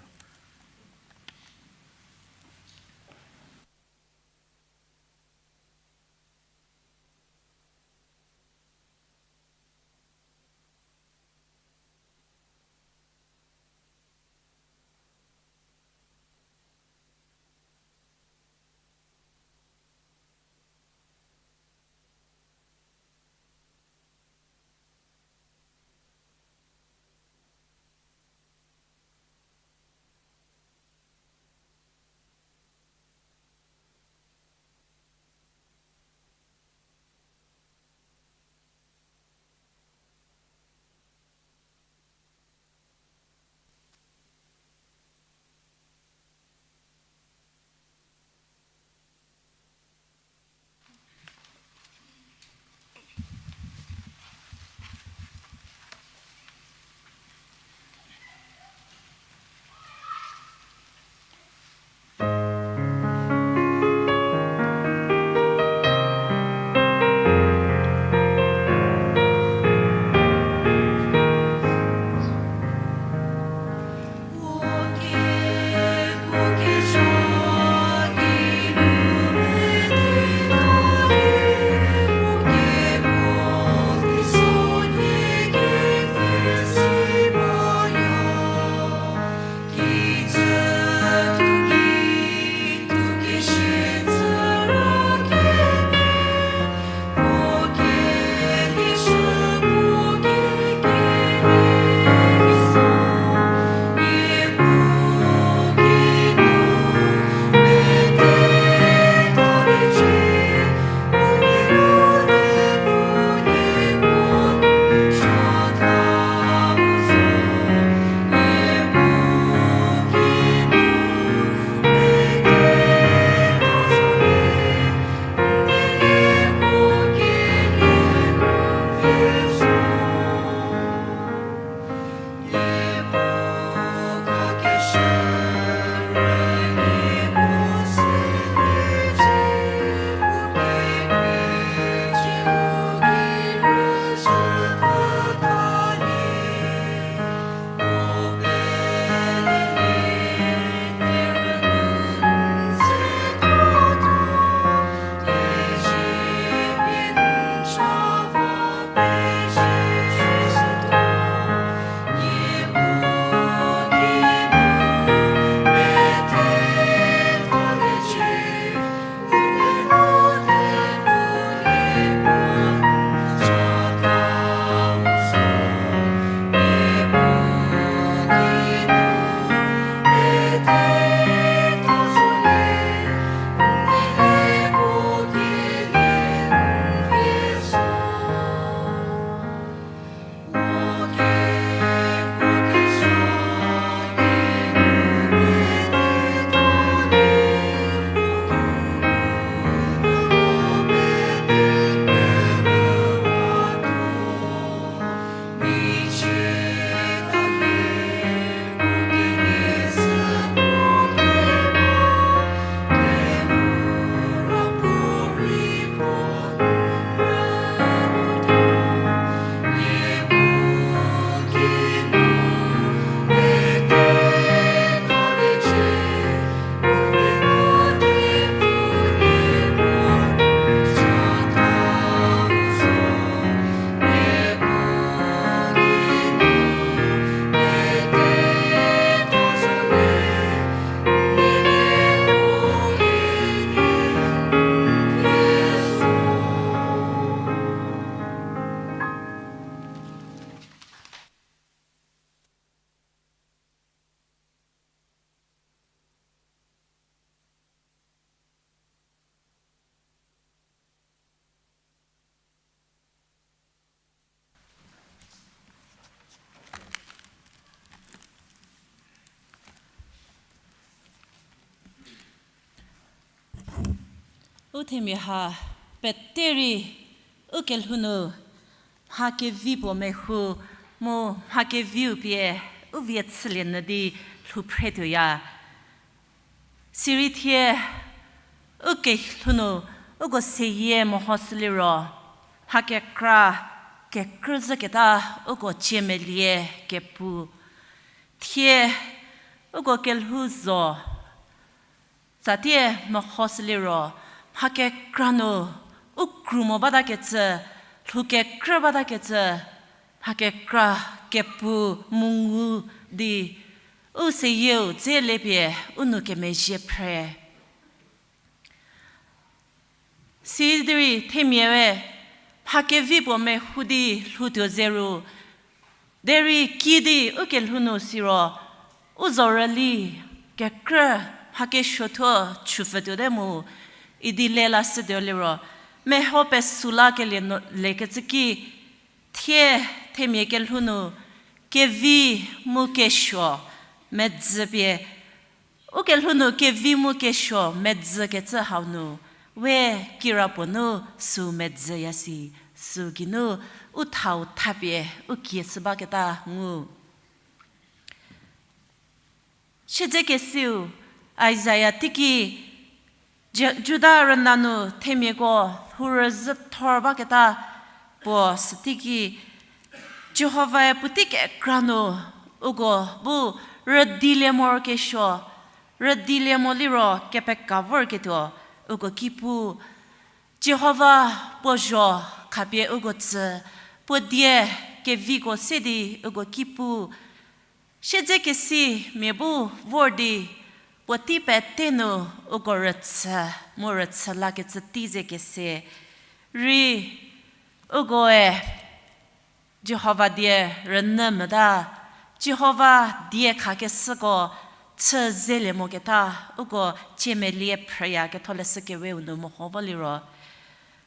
U themia ha pete rei u kelhou nu mha kevi puo mehou mu mha keviu pie u vie chülie nyü di lhou phretuoya. Sirei thie u kelhou nu uko seyie mehoshüliro, mha kekra kekrü zhüketa uko ciemelie kepu. Thie uko kelhou zo tsatie mehoshüliro, mha kekra nu u kru mo batakecü, lhou kekrü batakecü, mha kekra kepu mu ngu di u seyieu dze le pie u nou kemezhie phre. Sidirei themia we mha kevi puo mehou di lhoutuo zeru, derei kiüdi u kelhou nu siro, u zorüli kekrü mha kesuothuo chüpfütuote mu idi le lashütuo liro, meho pesu lakelie nu lekecü ki, thie themia kelhou nu kevi mu kesuo medzü pie, u kelhou nu kevi mu kesuo medzükecü hau nu, we kirapuo nu süu medzüya si, süu geinu u thau thapie u kie shü baketa ngu. Siedzekesiu Isaia teiki, Je-, Juda rüna nu themiako lhourüzhü thor baketa puo sü teiki, Jihovae puotei kekra nu uko bu rüdilie morokesuo, rüdilie mo liro kepeka vorketuo uko ki pu. Jihova puo zho khapie uko tsü, puo die keviko se di uko ki pu. Siedzekesi mia bu vor di puotei pete nu uko rüchü, mu rüchü lakecü tei ze kese. Rei ukoe Jihova die rünyü mota, Jihova die khakeshüko chü zelie moketa, uko ciemelie phrüya Ketholeshü Keweu nu meho vo liro.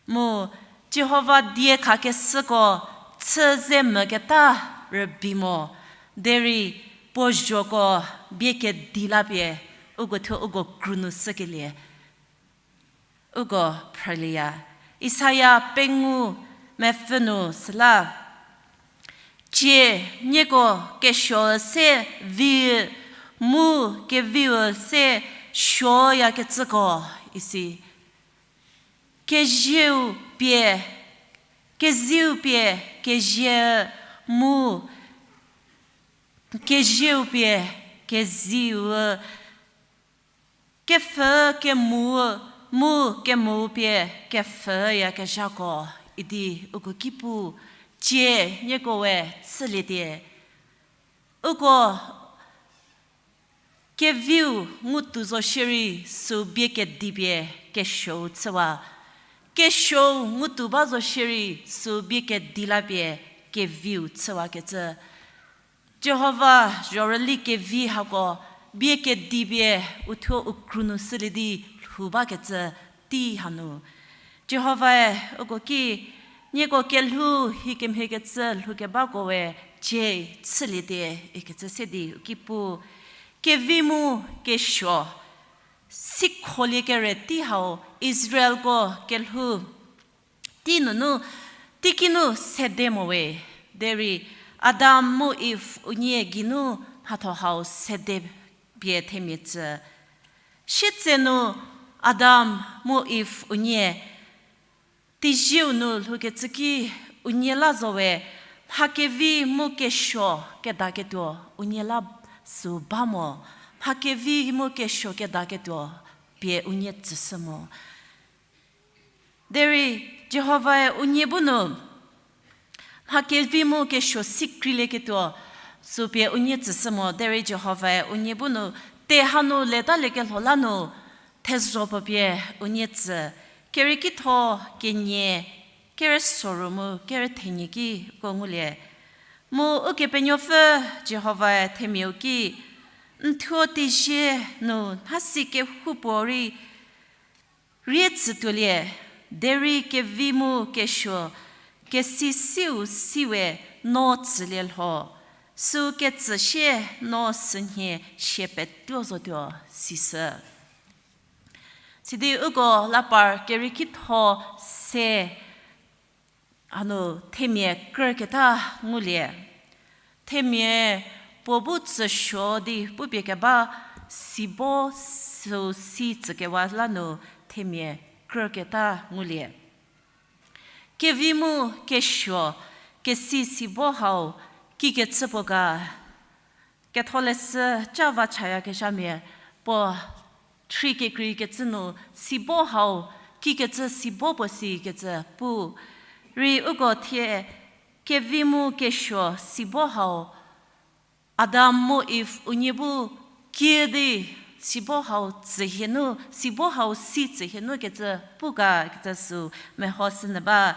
Mu Jihova die khakeshüko chü ze moketa rübei mo, derei puo zhoko bie kedi la pie, uko thuo uko kru nu shükelie uko phrülieya. Isaia pengou mepfü nu süla, Cie, nieko kesuo se vi, mu keviu se suoyakecüko, isi. Kezieu pie, kezieu pie, kezie mu, kezieu pie, keziu, kepfhü kemu, mu kemu pie kepfhüyakezhako idi uko ki pu, cie nieko we chülietie. Uko keviu ngutu zo shierei süu bie kedipie kesuou chüwa. Kesuou ngutu ba zo shierei süu bie kedi la pie keviu chüwakecü. Jihova zhorüli kevi hako bie kedi pie uthuo u kru nu sülie di lhou bakecü tei hanu. Jihovae uko ki, nieko kelhou hi kemhiekecü lhoukebako we cie chüliete ikecü se di u ki pu. Kevi mu kesuo, sikholie kere tei hau Israelko kelhou tei nunu, teiki nu sede mo we, derei Adam mu Iv unie geinu mhatho hau sede pie themia tsü. Sietsenu Adam mu Iv unie teizieu nu lhoukecü ki unie la zo we, mha kevi mu kesuo kedaketuo unie la süu ba mo, mha kevi mu kesuo kedaketuo pie unie tsüshü mo. Derei Jihovae unie bu nu mha kevi mu kesuo sikrilieketuo sü pie unie tsüshü mo, derei Jihovae unie bu nu te hanu letaliekelho la nu thezho puo pie unie tsü. Keriekitho kenie, kere soru mu kere thenie ki uko ngulie. Mu Ukepenuopfü Jihovae themiau ki, n thuo teizie nu nhasi kehoupuorei rie tsütuolie, derei kevi mu kesuo, kesi siu si we no tsülie lho, sü ketsü sie no sünhie sie petuo zotuo, sisü. Sidi uko la par keriekitho se hanu themia krüketa ngulie. Themia puo bu tsüsuo di pupie keba sibo süu si tsükewa la nu themia krüketa ngulie. Kevi mu kesuo, kesi sibo hau kikecü puo ga, Ketholeshü ca vachayakezhamia puo thri kekreikecü nu sibo hau kikecü sibo puo sikecü pu. Rei uko thie kevi mu kesuo sibo hau Adam mu Iv unie bu kie di sibo hau tsühie nu, sibo hau si tsühie nu kecü pu ga kecü sü mehoshünyü ba.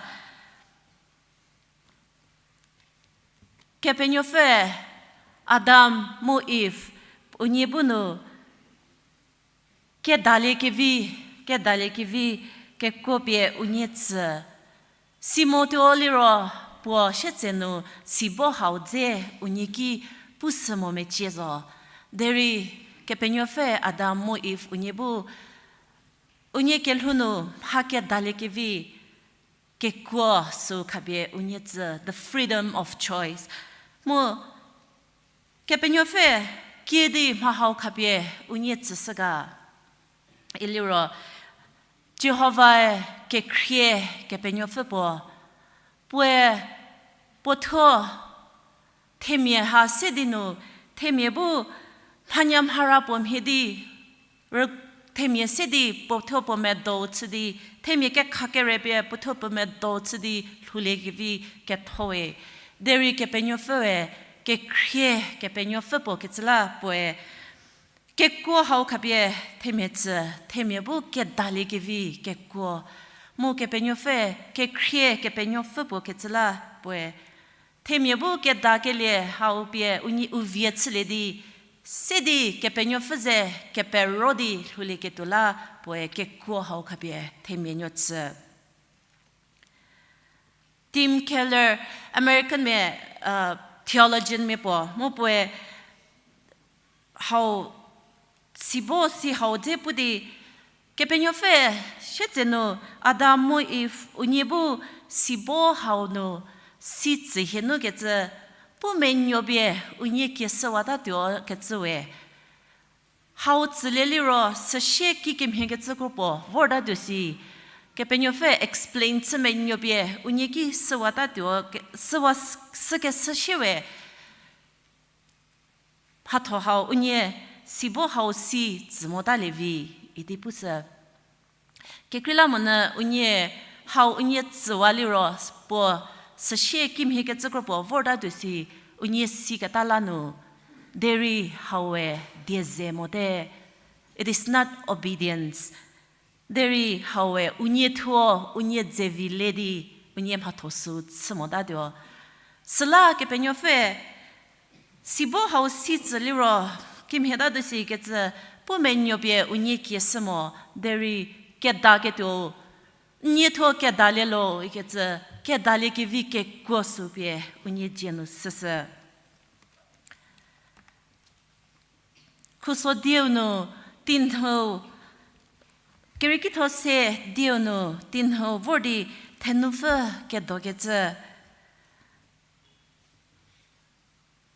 Kepenuopfü Adam mu Iv unie bu nu kedaliekevi, kedaliekevi kekuo pie unie tsü. Simotuo liro puo sietsenu sibo hau dze unie ki pushü mo mecie zo. Derei Kepenuopfü Adam mu Iv unie bu unie kelhou nu mha kedaliekevi kekuo sü khapie unie tsü, the freedom of choice. Mu Kepenuopfü kie di mha hau khapie unie tsüshü ga. Iliro Jihovae kekhrie Kepenuopfü puo, puoe puothuo themia ha se di nu, themia bu mhanyamhara puo mhie di, rü-, themia se di puothuo puo medou chü di, themia kekha kere pie puothuo puo medou chü di lhouliekevi ketho we. Derei Kepenuopfüe kekhrie Kepenuopfü puo kecü la puoe kekuo hau khapie themia tsü, themia bu kedaliekevi kekuo. Mu Kepenuopfü kekhrie Kepenuopfü puo kecü la puoe themia bu kedakelie hau pie unie u vie chülie di, se di Kepenuopfü ze kepero di lhoulieketuo la puoe kekuo hau khapie themia nuo tsü. Tim Keller, American mia, theologian mia puo, mu puoe hau sibo si hau dze pu di, Kepenuopfü sietsenu Adam mu Iv unie bu sibo hau nu si tsühie nu kecü pu menuo pie unie kieshüwatatuo kecü we. Hau tsülie liro süsie kikemhie kecü kro puo vortatuo si. Kepenuopfü explain chü menuo pie unie ki süwatatuo ke-, süwa s-, sükeshü sie we. Mhatho hau unie sibo hau si tsü motalie vi idi pushü. Kekreilamonyü unie hau unie tsüwa liro puo süsie kimhie kecü kro puo vortatuo si unie siketa la nu, derei haue die ze mote. It is not obedience. Derei haue unie thuo, unie dze vi le di, unie mhatho sü chü motatuo. Süla Kepenuopfü sibo hau si tsü liro, Kimhie ta du sikecü, pu menuo pie unie kie shü mo, derei kedaketuo, nie thuo kedalie lo ikecü, kedalie kevi kekuo sü pie unie dzie nu shüshü. Khuso dieu nu tinhou, Kerükitho se dieu nu tinhou vor di thenupfü kedokecü.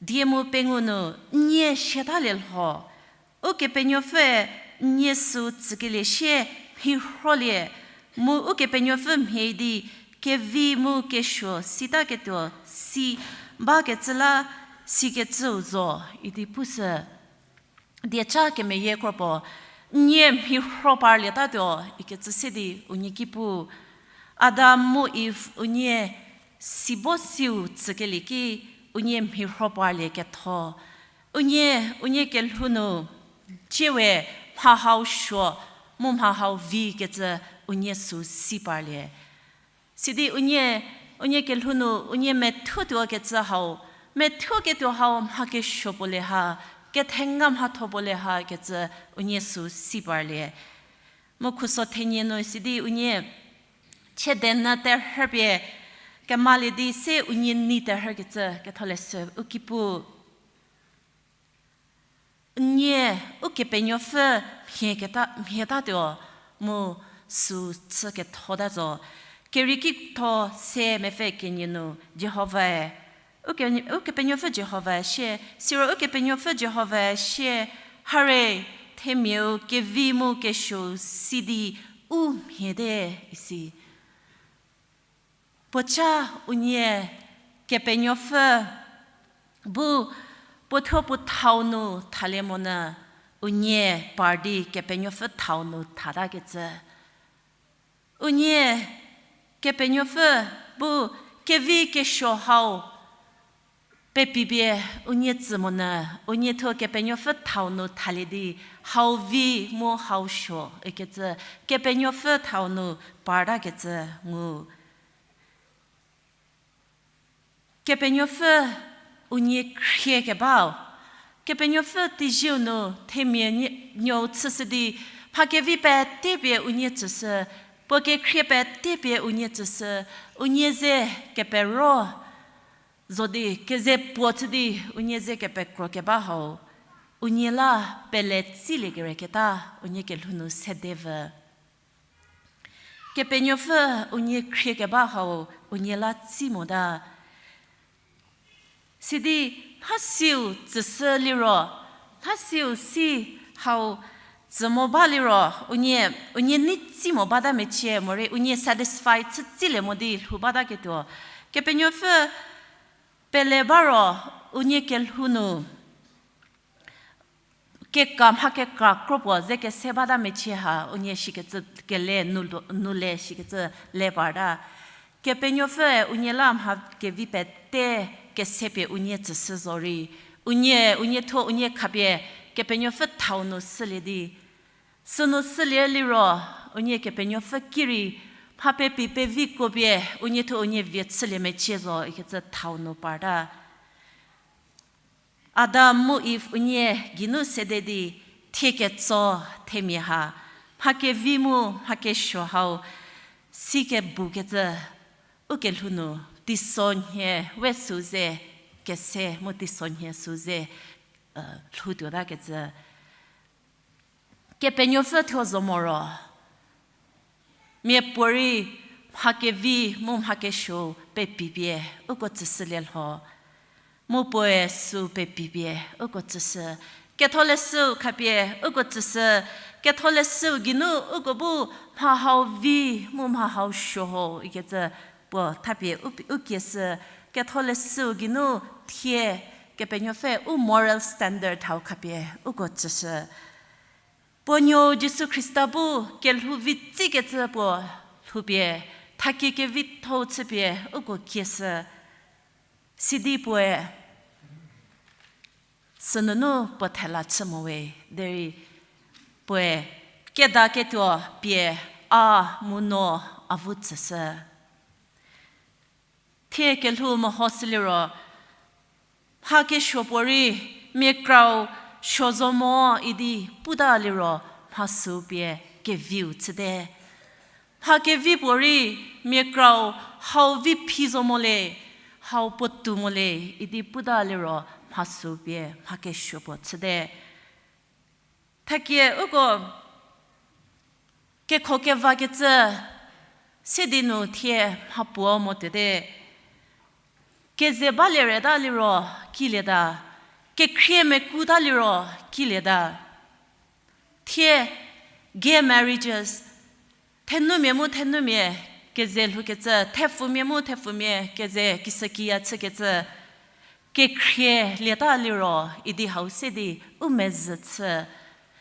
Die mu pengou nu nie siatalie lho. Ukepenuopfüe nie süu tsükelie sie mhirholie, mu Ukepenuopfü mhie di kevi mu kesuo sitaketuo si bakecü la sikecüu zo idi pushü. Dieca kemeyie kropuo, nie mhirho parlietatuo ikecü se di unie ki pu. Adam mu Iv unie sibo siu tsükelie ki unie mhirho parlie ketho. Unie, unie kelhou nu, ciewe mha hau suo, mu mha hau vi kecü unie süu si parlie. Sidi unie, unie kelhou nu, unie methutuo kecü hau, methuketuo hau mha kesuo puo le ha, kethenga mhatho puo le ha kecü unie süu si parlie. Mu khuso thenie nu sidi unie, chiedenü terhü pie, kemalie di se unie nei terhükecü ketholeshü u ki pu. Nie, Ukepenuopfü mhie keta, mhietatuo mu süu chü kethota zo. Kerükitho se mepfü kenie nu Jihovae, Uke-, Ukepenuopfü Jihovae sie, siro Ukepenuopfü Jihovae sie, hare, themiau kevi mu kesuo si di u mhiete isi. Puoca unie Kepenuopfü bu puo thuo puo thau nu thalie monyü, unie par di Kepenuopfü thau nu thatakecü. Unie Kepenuopfü bu kevi kesuo hau pepipie unie tsü monyü, unie thuo Kepenuopfü thau nu thalie di, hau vi mu hau suo ikecü, Kepenuopfü thau nu partakecü ngu. Kepenuopfü unie khriekebau, Kepenuopfü teizieu nu themia nie-, nuou chüshü di, mha kevi petepie unie tsüshü, puo kekhrie petepie unie tsüshü, unie ze kepero zo di, keze puo chü di, unie ze kepekro keba hau, unie la pele tsilie kereketa, unie kelhou nu sede vü. Kepenuopfü unie khriekeba hau, unie la tsi mota. Sidi mhasiu tsüshü liro, mhasiu si hau tsü mo ba liro, unie, unie nei tsi mo bata mecie, morei unie satisfy chü tsilie mo di lhou bataketuo. Kepenuopfü pele ba ro, unie kelhou nu keka mha kekra kropuo ze kese bata mecie ha, unie shikecü kele nu lo-, nu le shikecü le parta. Kepenuopfüe unie la mha kevi pete kese pie unie tsüshü zorei, unie, unie thuo unie khapie Kepenuopfü thau nu shülie di. Sünu shülie liro, unie Kepenuopfü ki rei, mha pepi peviko pie, unie thuo unie vie chülie mecie zo, ikecü thau nu parta. Adam mu Iv unie geinu sede di, thie ketso themia ha, mha kevi mu mha kesuo hau, si kebukecü, ukelhou nu, teisonhie we sü ze, kese mu teisonhie sü ze, lhoutuotakecü. Kepenuopfü thuo zo moro. Miapuorei mha kevi mu mha kesuo pepipie uko tsüshülie lho. Mu puoe sü pepipie uko tsüshü. Ketholeshüu khapie uko tsüshü. Ketholeshüu geinu uko bu mha hau vi mu mha hau suo ho ikecü puo thapie u, u kieshü. Ketholeshüu geinu thie Kepenuopfü u moral standard hau khapie uko tsüshü. Puo nuou Jisu Khrista bu kelhou vi tsikecü puo lhoupie, thakie kevitho-u chüpie uko kieshü. Sidi puoe, sünunu puo thela chü mo we, derei puoe, keda ketuo pie a mu no avu tsüshü. Thie kelhou mehoshüliro, mha kesuo puorei, mia krau suo zo mo idi puta liro mha süu pie keviu chüte. Mha kevi puorei mia krau hau vi phi zo mo le, hau puotou mo le idi puta liro mha süu pie mha kesuo puo chüte. Thakie uko kekho kevakecü se di nu thie mha puo mo tuote. Keze balie reta liro kilieta, kekhrie mekuta liro kilieta. Thie gay marriages, thenumia mu thenumia keze lhoukecü, thepfumia mu thepfumia keze kisükiya chükecü, kekhrie lieta liro idi hau se di u mezhü chü.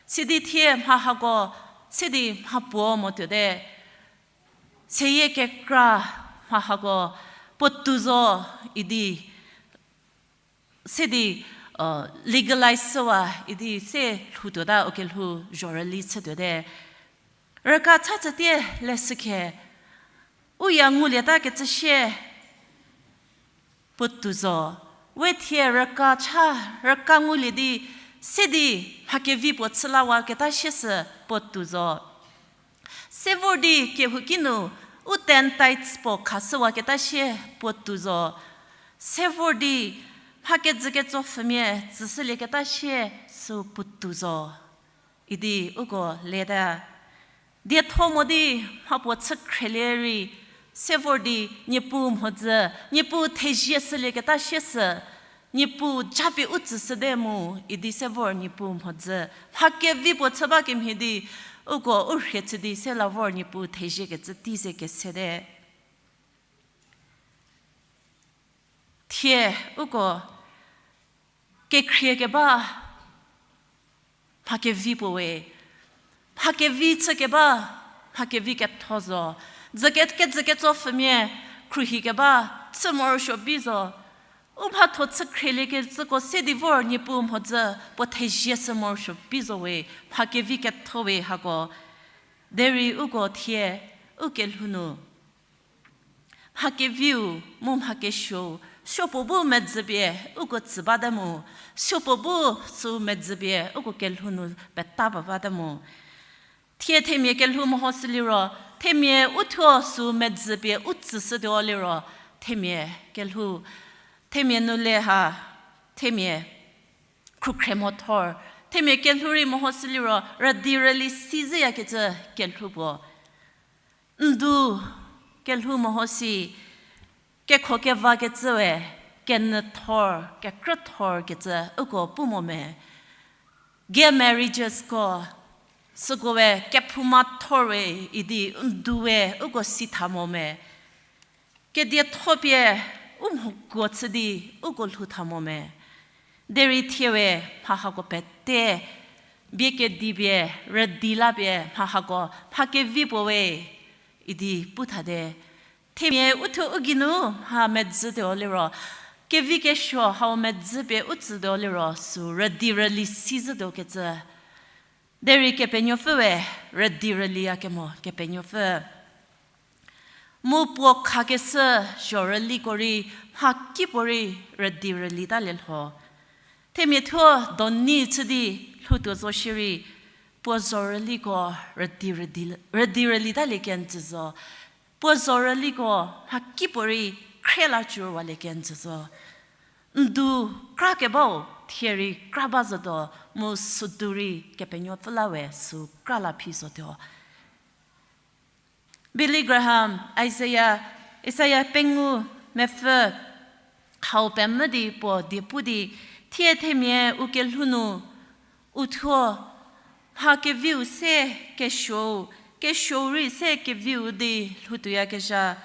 Sidi thie mha hako se di mha puo mo tuote. Seyie kekra mha hako puotou zo idi se di legalize shüwa idi se lhou tuota, u kelhou zhorüli chü tuote. Rüka cha tsütie leshükhe, u ya ngulieta kecü sie puotou zo. We thie rüka cha, rüka ngulie di se di mha kevi puo chü lawaketa sie sü puotou zo. Se vor di kehouki nu u ten tithes puo khashüwaketa sie puotou zo. Se vor di mha kejüketsopfhümia tsüshülieketa sie sü puotou zo idi uko leta. Dietho mo di mha puo chü khrielie rei, se vor di Niepuu mhodzü, Niepuu thezie shülieketa sie sü, Niepuu japie u tsüshüte mu idi se vor Niepuu mhodzü. Mha kevi puo chü ba kemhie di uko u rhie chü di se la vor Niepuu theziekecü tei ze kesete. Thie uko kekhrie keba mha kevi puo we, mha kevi chü keba mha kevi ketho zo. Dzüke, kejüketsopfhümia khruohi keba chü morosuo bi zo. U mhatho chü khrielie kecüko se di vor Niepuu mhodzü puo thezie shü morosuo bi zo we, mha kevi ketho we hako. Derei uko thie u kelhou nu mha keviu mu mha kesuou, supuo bu medzüpie uko tsü bate mu, supuo bu sü medzüpie uko kelhou nu peta ba bate mu. Thie themia kelhou mehoshü liro, themia uthuo sü medzüpie u tsüshütuo liro, themia kelhou, themia nu le ha, themia khrukhre mo thor, themia kelhou rei mehoshü liro rüdi rüli si zhüyakecü kelhou puo. Ndu kelhou mehosi, kekho kevakecü we, kenyü thor, kekrü thor kecü uko pu mo me. Gay marriagesko, süko we kephouma thor we idi ndu we uko si tha mo me. Kedietho pie u mhokuo chü di uko lhou tha mo me. Derei thie we mha hako pete bie kedipie, rüdi lapie mha hako mha kevi puo we idi pu thate. Themia uthuo u geinu mha medzütuo liro, kevi kesuo hau medzüpie u tsütuo liro sü rüdi rüli si zhütuo kecü. Derei Kepenuopfü we rüdi rüliya kemo Kepenuopfü. Mu puo khakeshü zhorüliko rei, mhakipuorei rüdi rüli talie lho. Themia thuo doni chü di lhoutuo zo shierei, puo zhorüliko rüdi rüdi, rüdi rüli talie kenjü zo. Puo zhorüliko mhakipuorei khrie la cüwalie kenjü zo. Ndu kra kebau thie rei kra ba zotuo, mu südu rei Kepenuopfü la we sü kra la phi zotuo. Billy Graham, Isaiah, Isaiah pengou mepfü hau pemvü di puo die pu di, thie themia u kelhou nu, uthuo, mha keviu se kesuou, kesuou rei se keviu di lhoutuoyakezha.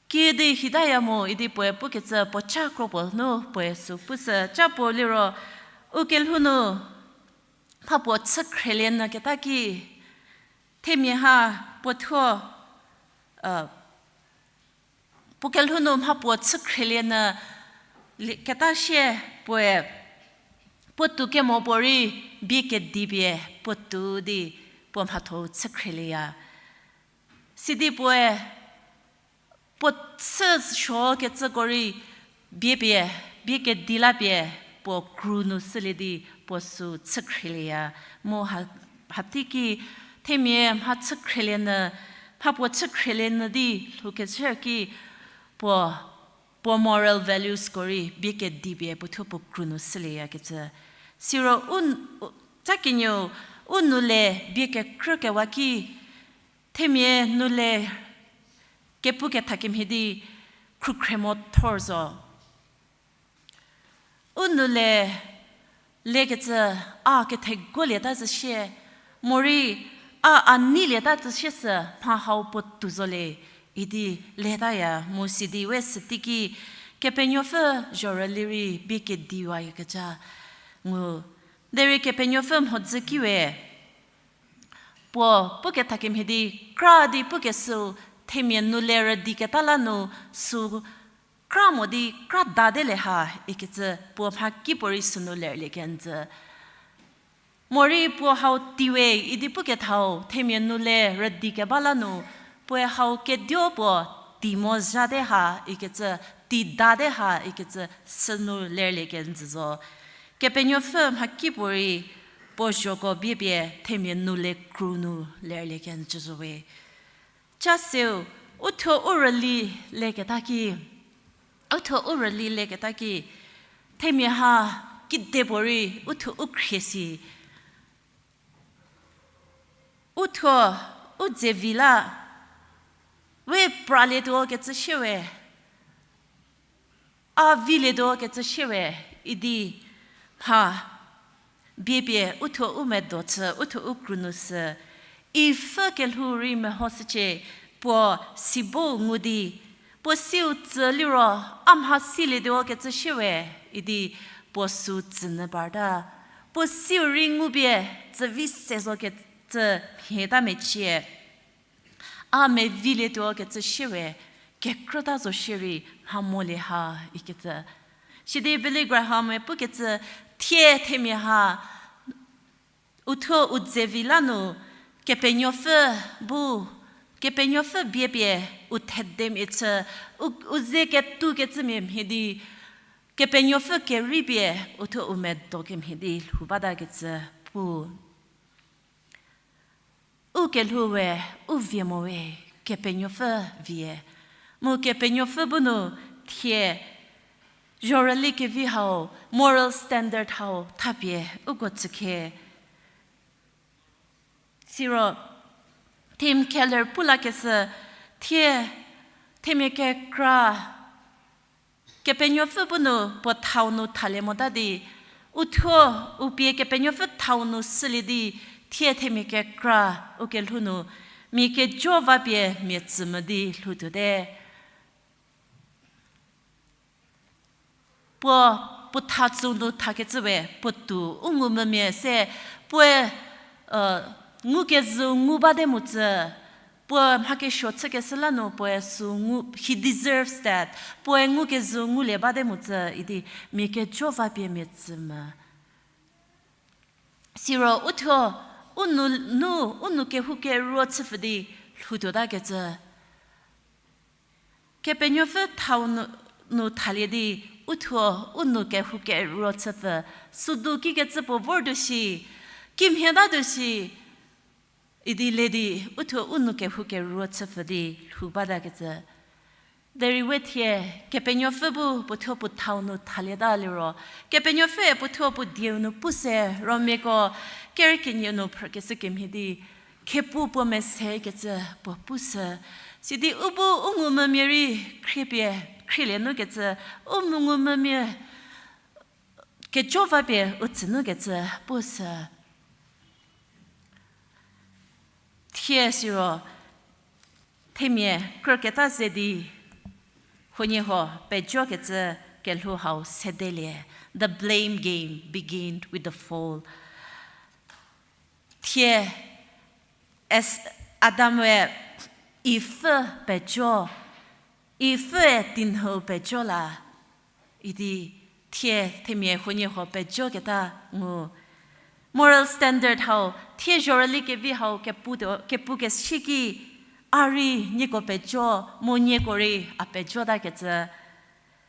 Kiüdi hitaya mo idi puoe pukecü puo cha kro puo nu puoe sü pushü, cha puo liro, u kelhou nu mha puo chü khrielie nyü keta ki, themia ha puo thuo, puo kelhou nu mha puo chü khrielie nyü keta sie puoe, puotou kemo puorei bie kedipie puotou di puo mhatho chü khrielieya. Sidi puoe puo chü suokecüko rei bie pie, bie kedi la pie puo kru nu shülie di puo sü chükhrieya. Mu ha, hatei ki themia mha chükhrielie nyü, mha puo chükhrielie nyü di lhoukecü ki puo, puo moral valuesko rei bie kedipie puothuo puo krünu shülieyakecü. Siro u, u, ca kenieu u nou le bie kekrükewa ki, themia nou le kepukethakemhie di khrukhre mo thor zo. U nou le, lekecü a ketheguolieta zhü shie, morei a a neilieta zhü shie sü mha hau puo tou zo le, idi letaya mu sidi we süteiki Kepenuopfü zhorüli rei bie kediwayakecü ngu. Derei Kepenuopfü mhodzü ki we, puo pukethakemhie di kra di pukeshüu themia nou le rüdiketa la nu sü kra mo di kra date le ha ikecü puo mhakipuorei sünu lerlie kenjü. Morei puo hau tiwe idi pukethau themia nou le rüdikeba la nu puoe hau kedio puo ti mo zhate ha ikecü, ti date ha ikecü sünu lerlie kenjü zo. Kepenuopfü mhakipuorei puo zhoko bie pie themia nou le krünu lerlie kenjü zo we. Ca seu, uthuo u rüli leketa ki, uthuo u rüli leketa ki, themia ha kidepuorei uthuo u khrie si. Uthuo u dzevi la, we pralietuo kecü shie we, a vilietuo kecü shie we, idi mha bie pie uthuo u medo chü, uthuo u krünu sü, ipfü kelhou rei mehoshücie, puo sibo ngu di, puo siu tsü liro, a mha silietuo kecü shie we, idi puo sü tsünyü parta. Puo siu rei ngupie, tsü vi se zo kecü mhie ta mecie. A mevilietuo kecü shie we, kekrüta zo shierei mha molie ha ikecü. Sidi Billy Graham-e pukecü thie themia ha, uthuo u dzevi la nu, Kepenuopfü bu, Kepenuopfü bie pie u thedemia chü, u, u ze ketu kecümia mhie di, Kepenuopfü kerei pie uthuo u medo kemhie di lhou bata kecü pu. U kelhou we, u vie mo we, Kepenuopfü vie. Mu Kepenuopfü bu nu thie zhorüli kevi hau, moral standard hau thapie uko tsükhe. Siro, Tim Keller pu lakeshü, thie, themia kekra, Kepenuopfü bu nu puo thau nu thalie mota di, uthuo, u pie Kepenuopfü thau nu sülie di, thie themia kekra, u kelhou nu, mia kejo va pie mia tsü mo di lhoutuote. Puo, puo tha tsü nu thakecü we, puo tou u ngumvümia se, puoe, uh, ngukezhü ngu bate motsü, puo mha kesuo chükeshü la nu puoe sü ngu, he deserves that, puoe ngukezhü ngulie bate motsü, idi mia kejo va pie mia tsü mo. Siro uthuo, u nou, nu, u nou kehoukeruo chüpfü di lhoutuotakecü. Kepenuopfü thau nu, nu thalie di, uthuo, u nou kehoukeruo chüpfü, südu kikecü puo vortuo shi, kimhietatuo shi, idi le di, uthuo u nou kehoukeruo chüpfü di lhou batakecü. Derei we thie, Kepenuopfü bu puothuo puo thau nu thalieta liro, Kepenuopfüe puothuo puo dieu nu pushü, Romiako kerü kenie nu phrükeshü kemhie di, khepu puo mesekecü puo pushü. Sidi u bu u ngumvümia rei khriepie, khrielie nukecü, u ngumvümia kejo va pie u tsü nukecü pushü. Thie siro, themia krüketa ze di, huoniehuo pejokecü kelhou hau sedelie, the blame game began with the fall. Thie, Adam-e Eve pejo, Eve-e tinhou pejo la, idi thie themia huoniehuo pejoketa ngu. Moral standard hau, thie zhorüli kevi hau kepu, kepukeshü ki, a rei nieko pejo, mu nieko rei a pejotakecü.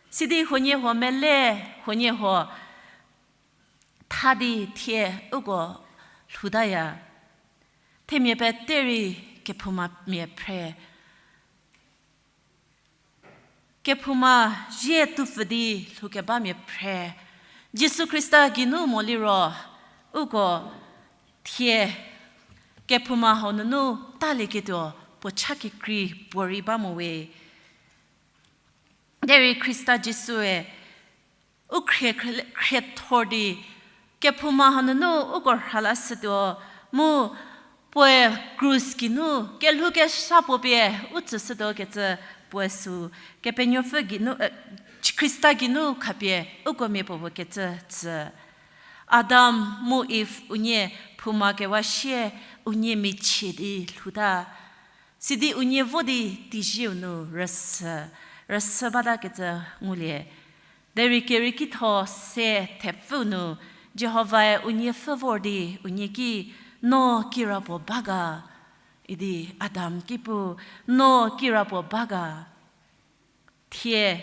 Sidi huoniehuo mele, huoniehuo tha di thie uko lhoutaya. Themia pete rei kephoumamia phre. Kephouma zie tupfü di lhoukebamia phre. Jisu Khrista geinu mo liro, uko thie kephouma hau nunu talieketuo puo cha kekrei puorei ba mo we. Derei Khrista Jisue u khrie, khrie, khriethor di, kephouma hau nunu uko rhala shütuo, mu puoe krus geinu kelhou kesa puo pie u tsüshütuo kecü puoe sü, Kepenuopfü geinu, eh, Khrista geinu khapie uko miapuopuo kecü tsü. Adam mu Iv unie phouma kewa sie unie michie di lhouta. Sidi unie vo di teizieu nu rüsü, rüsü bata kecü ngulie. Derei kerieki tho se thepfü nu, Jihovae unie pfhü vor di unie ki, no kirapuo ba ga, idi Adam ki pu, no kirapuo ba ga. Thie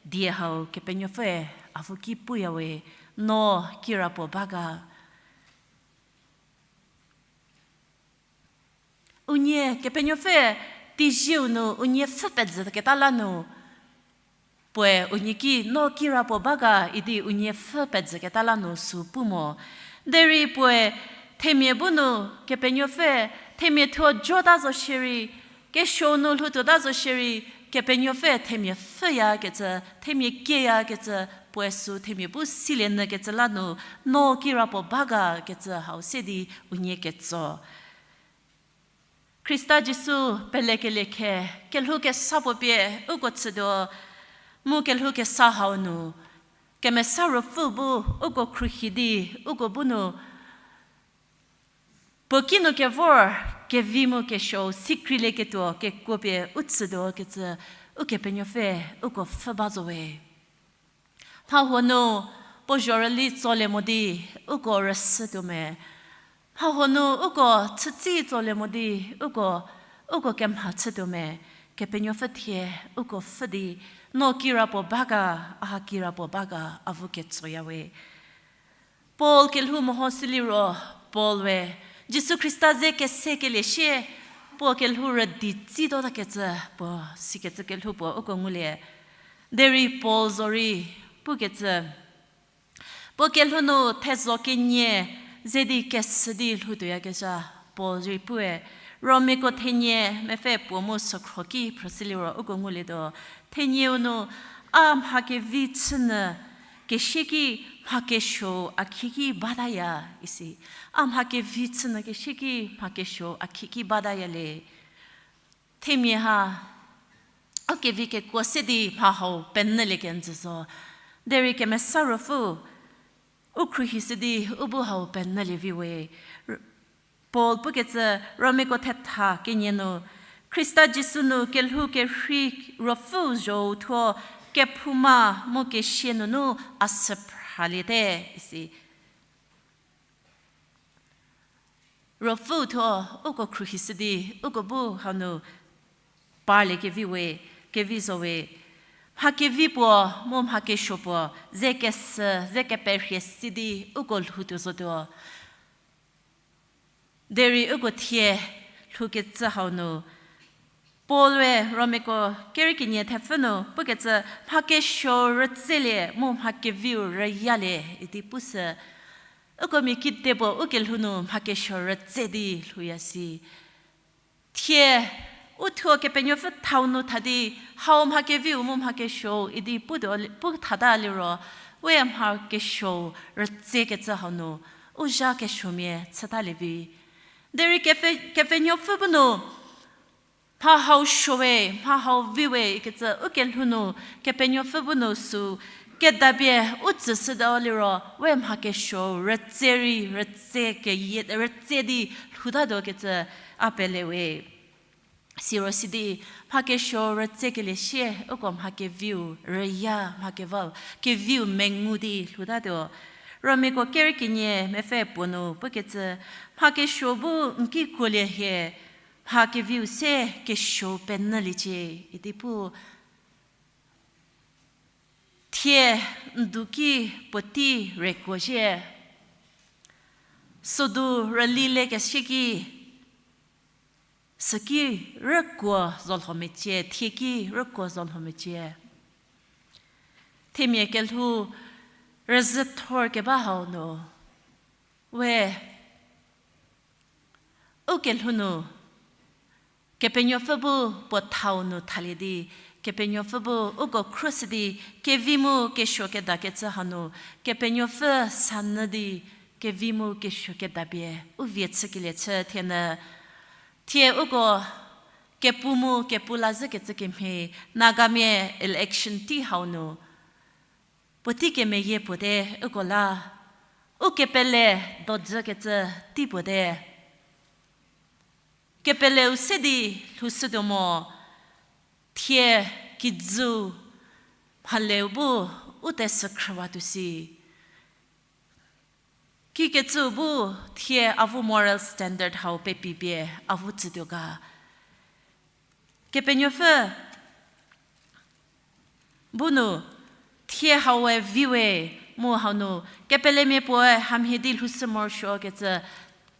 die hau Kepenuopfüe avu ki puya we, no kirapuo ba ga. Unie Kepenuopfü teizieu nu unie pfhü pezhü keta la nu, puoe unie ki no kirapuo ba ga idi unie pfhü pezhü keta la nu sü pu mo. Derei puoe themia bu nu Kepenuopfü themia thuo jota zo shierei, kesuo nu lhoutuota zo shierei, Kepenuopfü themia pfhüyakecü, themia kieyakecü, puoe sü themia bu silie nyü kecü la nu, no kirapuo ba ga kecü hau se di unie ketso. Khrista Jisu pelekelie khe, kelhou kesa puo pie uko chütuo, mu kelhou kesa hau nu, Kemesa Ruopfü bu uko khruohi di, uko bu nu, puo kinu kevor, kevi mu kesuou sikrielieketuo kekuo pie u chütuo kecü, Ukepenuopfü uko pfhü ba zo we. Mhahuo nu puo zhorüli tsolie mo di uko rüsütuo me. Mhahuo nu uko chütsi tsolie mo di uko, uko kemha chütuo me. Kepenuopfü thie uko pfhü di, no kirapuo ba ga, a kirapuo ba ga, avu ketsoya we. Paul kelhou mehoshü liro, Paul we Jisu Khrista ze kesekelie sie, puo kelhou rüdi tsituotakecü puo, sikecü kelhou puo uko ngulie. Derei Paul zorei pukecü, puo kelhou nu thezho kenie ze di kesü di lhoutuoyakezha, Paul rei pue, Romiako thenie mepfü puo mu sükhro ki phrüshü liro uko ngulietuo, thenieu nu, a mha kevi chünyü kesie ki mha kesuou a khieki bataya isi. A mha kevi chünyü kesie ki mha kesuou a khieki bataya le. Themia ha, u kevi kekuo se di mha hau penyülie kenjü zo. Derei Kemesa Ruopfü u khruohishü di u bu hau penyülie vi we. Paul pukecü Romiako thetha kenie nu, Khrista Jisu nu kelhou kerhei Ruopfü zhou thuo kephouma mu kesia nunu a sü phraliete isi. Ruopfü thuo uko khruohishü di uko bu hanu parlie kevi we, kevi zo we. Mha kevi puo mu mha kesuo puo ze kesü, ze keperhie si di uko lhoutuo zotuo. Derei uko thie lhoukecü hau nu, Paul-e Romiako kerei kenie thepfü nu pukecü, mha kesuo rütselie mu mha keviu rüyalie idi pusü. Uko mia kide puo u kelhou nu mha kesuo rütse di lhouya si. Thie, u thuo Kepenuopfü thau nu tha di, hau mha keviu mu mha kesuou idi pu thata liro, we mha kesuou rütsekecü hau nu, u zha kesuomia chütalie vi. Derei Kepe-, Kepenuopfü bu nu, mha hau suowe, mha hau viwe ikecü u kelhou nu, Kepenuopfü bu nu sü, kedapie u tsüshütuo liro, we mha kesuou rütse rei, rütse keyie, rütse di lhoutatuo kecü a pele we. Siro sidi, mha kesuou rütsekelie sie, uko mha keviu rüya, mha kevau, keviu mengu di lhoutatuo. Romiako kerei kenie mepfü puo nu pukecü, mha kesuo bu n ki kuolie hie, mha keviu se kesuou penyüliecie idi pu. Thie n du ki puotei rekuo zhie, Sodu rüli le kesieki, süki rükuo zolho mecie, thieki rükuo zolho mecie. Themia kelhou rüzhü thor keba hau nu, we, u kelhou nu, Kepenuopfü bu puo thau nu thalie di, Kepenuopfü bu uko khruoshü di, kevi mu kesuo kedakecü hanu, Kepenuopfü sanyü di, kevi mu kesuo kedapie, u vie chükelie chü thienyü, thie uko kepu mu kepu lazhükecü kemhie, Nagamia election tei hau nu, puotei kemeyie puote uko la, u kepele dojükecü tei puote. Kepeleu se di lhoushütuo mo, thie kijüu mhaleu bu u tesü khrüwatuo si. Kikecüu bu thie avu moral standard hau pepipie avu tsütuo ga. Kepenuopfü bu nu thie hau we vi we mu hau nu kepelemia puoe hamhie di lhoushü morosuokecü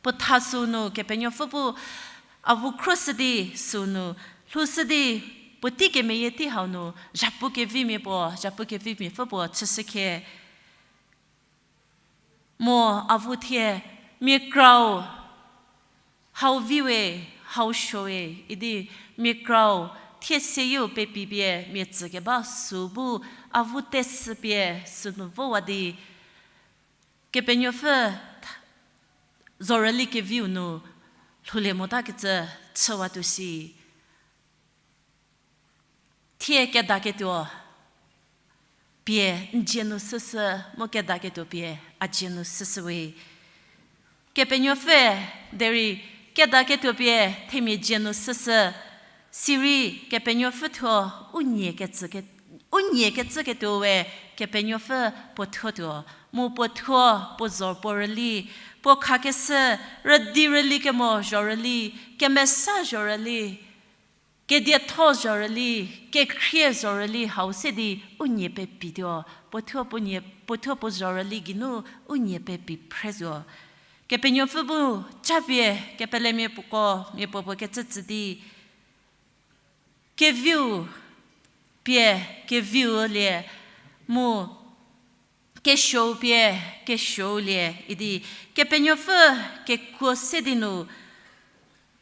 puo tha süu nu Kepenuopfü bu avu khruoshü di süu nu lhoushü di puotei kemeyie tei hau nu zhapu kevimia puo, zhapu kevimia pfü puo chüshükhie. Mo avu thie mia krau hau vi we, hau suo we idi mia krau thie seyieu pepipie mia tsükeba süu bu avu tesüpie sünu vowa di Kepenuopfü zorüli keviu nu lhoulie motakecü chüwatuo si. Thie kedaketuo pie n dzie nu süsü, mu kedaketuo pie a dzie nu süsü we. Kepenuopfü derei kedaketuo pie themia dzie nu süsü, sirei Kepenuopfü thuo u nie kecü ke-, u nie kecüketuo we Kepenuopfü puo thuo tuo, mu puo thuo, puo zor puo rüli, puo khakeshü, rüdi rüli kemo zhorüli, kemesa zhorüli, kedietho zhorüli, kekhrie zhorüli hau se di u nie pepituo, puo thuo puo nie, puo thuo puo zhorüli geinu u nie pepi phre zuo. Kepenuopfü bu japie kepelemia puoko, mia puopuo kecü tsü di, keviu pie keviu lie, mu kesuou pie kesuou lie idi, Kepenuopfü kekuo se di nu,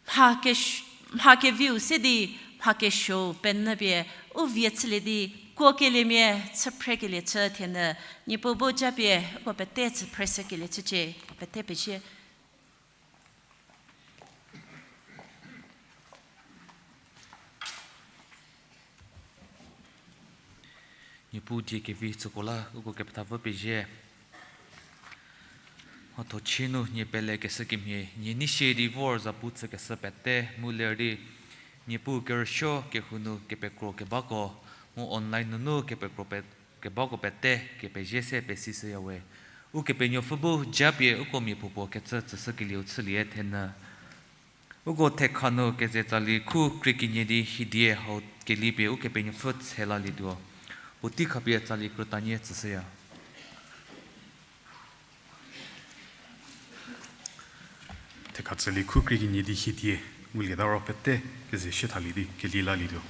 mha kesh-, mha keviu se di mha kesuou penyü pie u vie chülie di, kuokeliemia chüphrekelie chü thienyü, Niepuu bu japie uko pete chüphreshükelie chücie, pete pezie. Niepuu die kevi tsüko la uko kepethapfü pezie. Mhathochie nu nie pelekeshü kemhie, nie nei sie di vor zapu chükeshü pete mu ler di, Niepuu kerüsuo kehou nu kepekro kebako, mu online nunu kepekro pe-, kebako pete kepezie se pesishüya we. Ukepenuopfü bu japie uko mia puopuo kecü tsüshükelieu chülie thenyü. Uko thekha nu keze tsali khu krie kenie di hiedie hau kelipie Ukepenuopfü tshelalietuo. Puotei khapie tsali krütanie tsüshüya. Thekha tsali khu krie kenie di hiedie ngulieta ro pete keze shie thalie di keli lalietuo.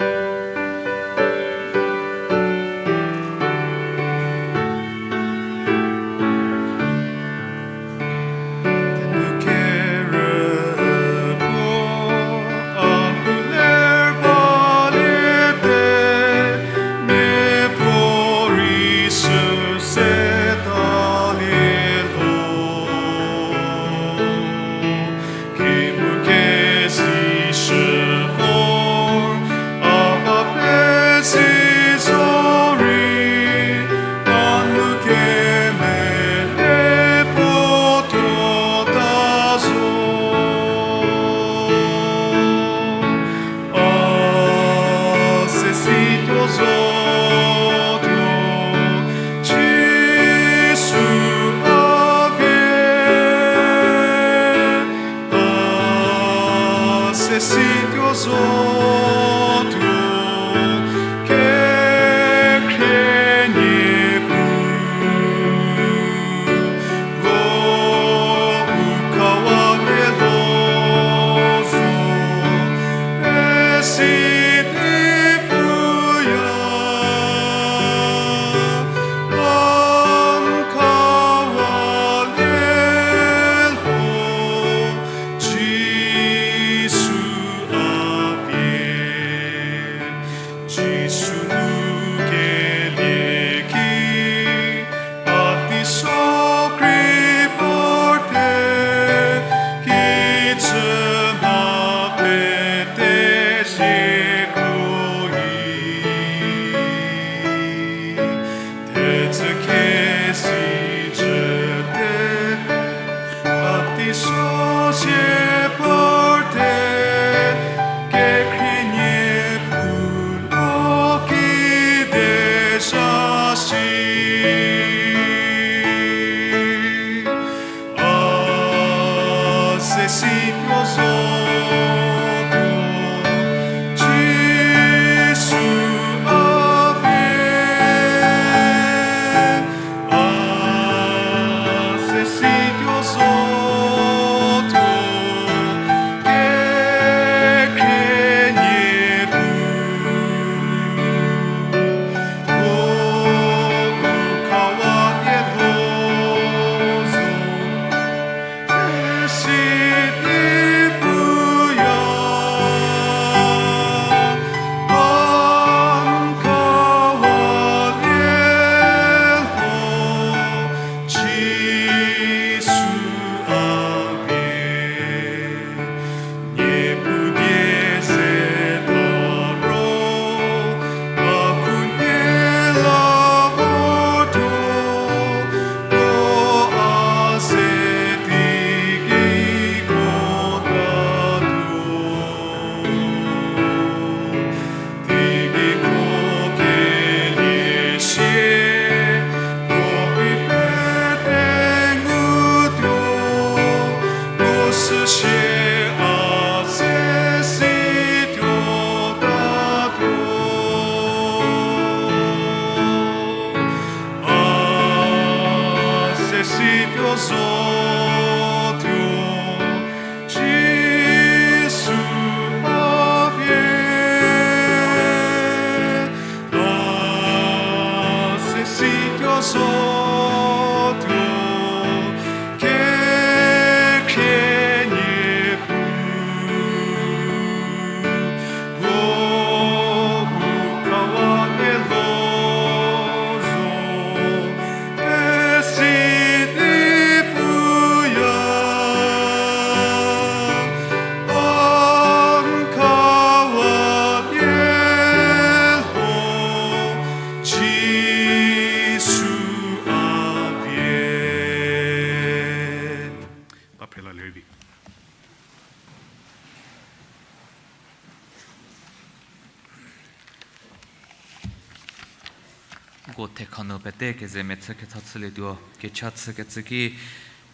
Ba phela lerbi. Uko thekha nu pete keze mechü kecha chülietuo, kecha chükecü ki,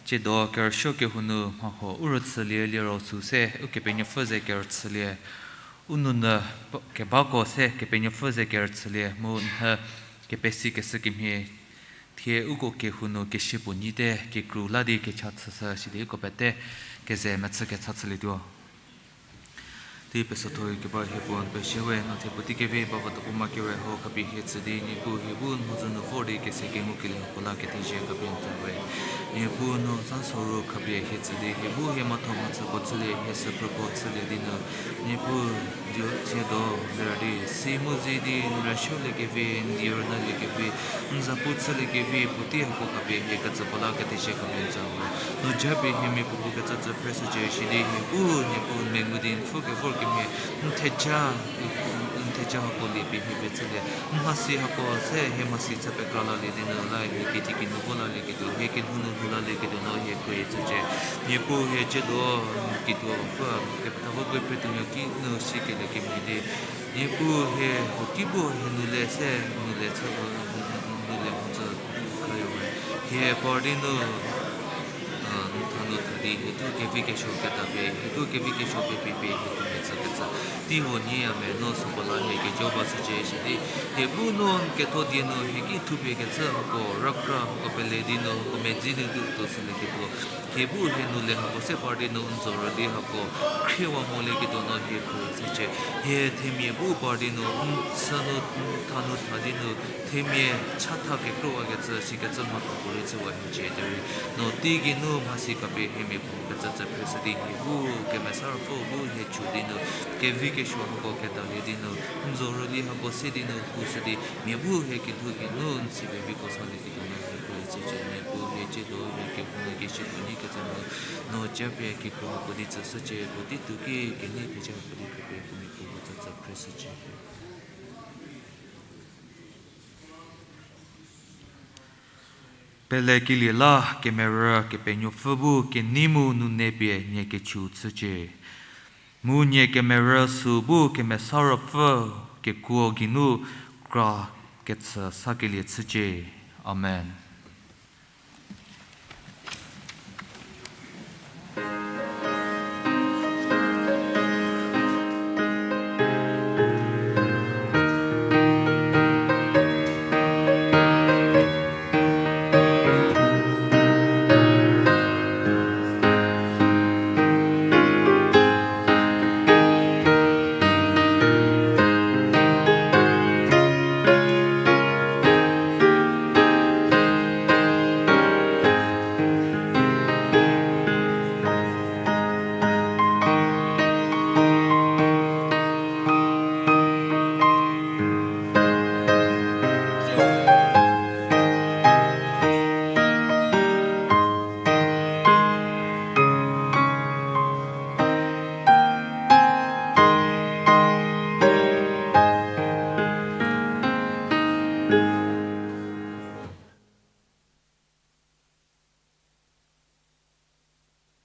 tsiedo kerüsuo kehou nu mhahuo u rüchülie liro sü se, Ukepenuopfü ze kerüchülie, u nounyü p-, kebako se Kepenuopfü ze kerüchülie, mu nhü kepesikeshü kemhie, thie uko kehou nu kesia puo nyite kekru la di kecha chüshü sidi uko pete keze mechü kecha chülietuo. Tei pesotho keba hie puo n pezie we, no thie puotei kevi ba votoko ma kere hau khapie hie tsü di, Niepuu hie bu n mhodzü nu vor di kese kengukelie hako la kethezie khapie n tsü we. Niepuu no za soru khapie hie tsü di, hie bu hie mhatho mhachüko chülie, hie süphrüko chülie di nu, Niepuu, dio tsiedo ler di, si mu zi di n rüsuoliekevi, n di rünyüliekevi, n zapu chüliekevi, puotei hako khapie hie ketsüko la kethezie khapie n tsü we. No japie hie mia puopuo kecü tsü phreshücie sidi, hie bu Niepuu n mengu di n pfhü kevor kemhie, n theja, n theja hako lie pie hie pie chülie. N mhasi hako se hie mhasi chü pekra lalie di nu la hie kitiekinu vo lalieketuo, hie kelhou nu lhou lalieketuo no hie khrie chücie. Niepuu hie tsiedo kituo pfü, kepethako kepethunuo ki nu sikelie kemhie di, Niepuu hie huoki bu hie nu le se, nu le chü, nu le mhodzü khayo we. Hie par di nu, n tha nu tha di, hie thuo kevi kesuo keta pie, hie thuo kevi kesuo pie pie pie hie kemetsü kecü tei huo nyiya me, no süko la hie kejo ba shücie sidi, hie bu no n ketho die nu hie ki thupie kecü hako, rakra hako pele di nu hako medzi di tuo sülie ketuo, hie bu hie nu le hako se par di nu n zorüli hako khriewa molieketuo no hie khrie chücie. Hie themia bu par di nu n sü nu, n tha nu tha di nu, themia chatha kekrüwakecü sikecü mhatho puorei chüwa hiecie derei, no teigei nu mhasi khapie hie mia puopuo kecü tsü phreshü di, hie bu Kemesa Ruopfü bu hie chü di nu, kevi kesuo hako kedalie di nu, n zorüli hako se di nu pushü di, mia bu hie kelhou geinu n si peviko salieketuo no hie khrie chücie. Niepuu hie tsiedo hie kehou nu kesia puo nyi kecü nu, no japie kekuo hako di tsüshücie, puotei tuo ki kenei theja hako di pie pie puo mia puopuo kecü tsü phreshücie. Pelekelie la kemerü Kepenuopfü bu kenei mu nune pie nie kechu chücie. Mu nie kemerü sü bu Kemesa Ruopfü kekuo geinu kra kechü sakelie chücie. Amen.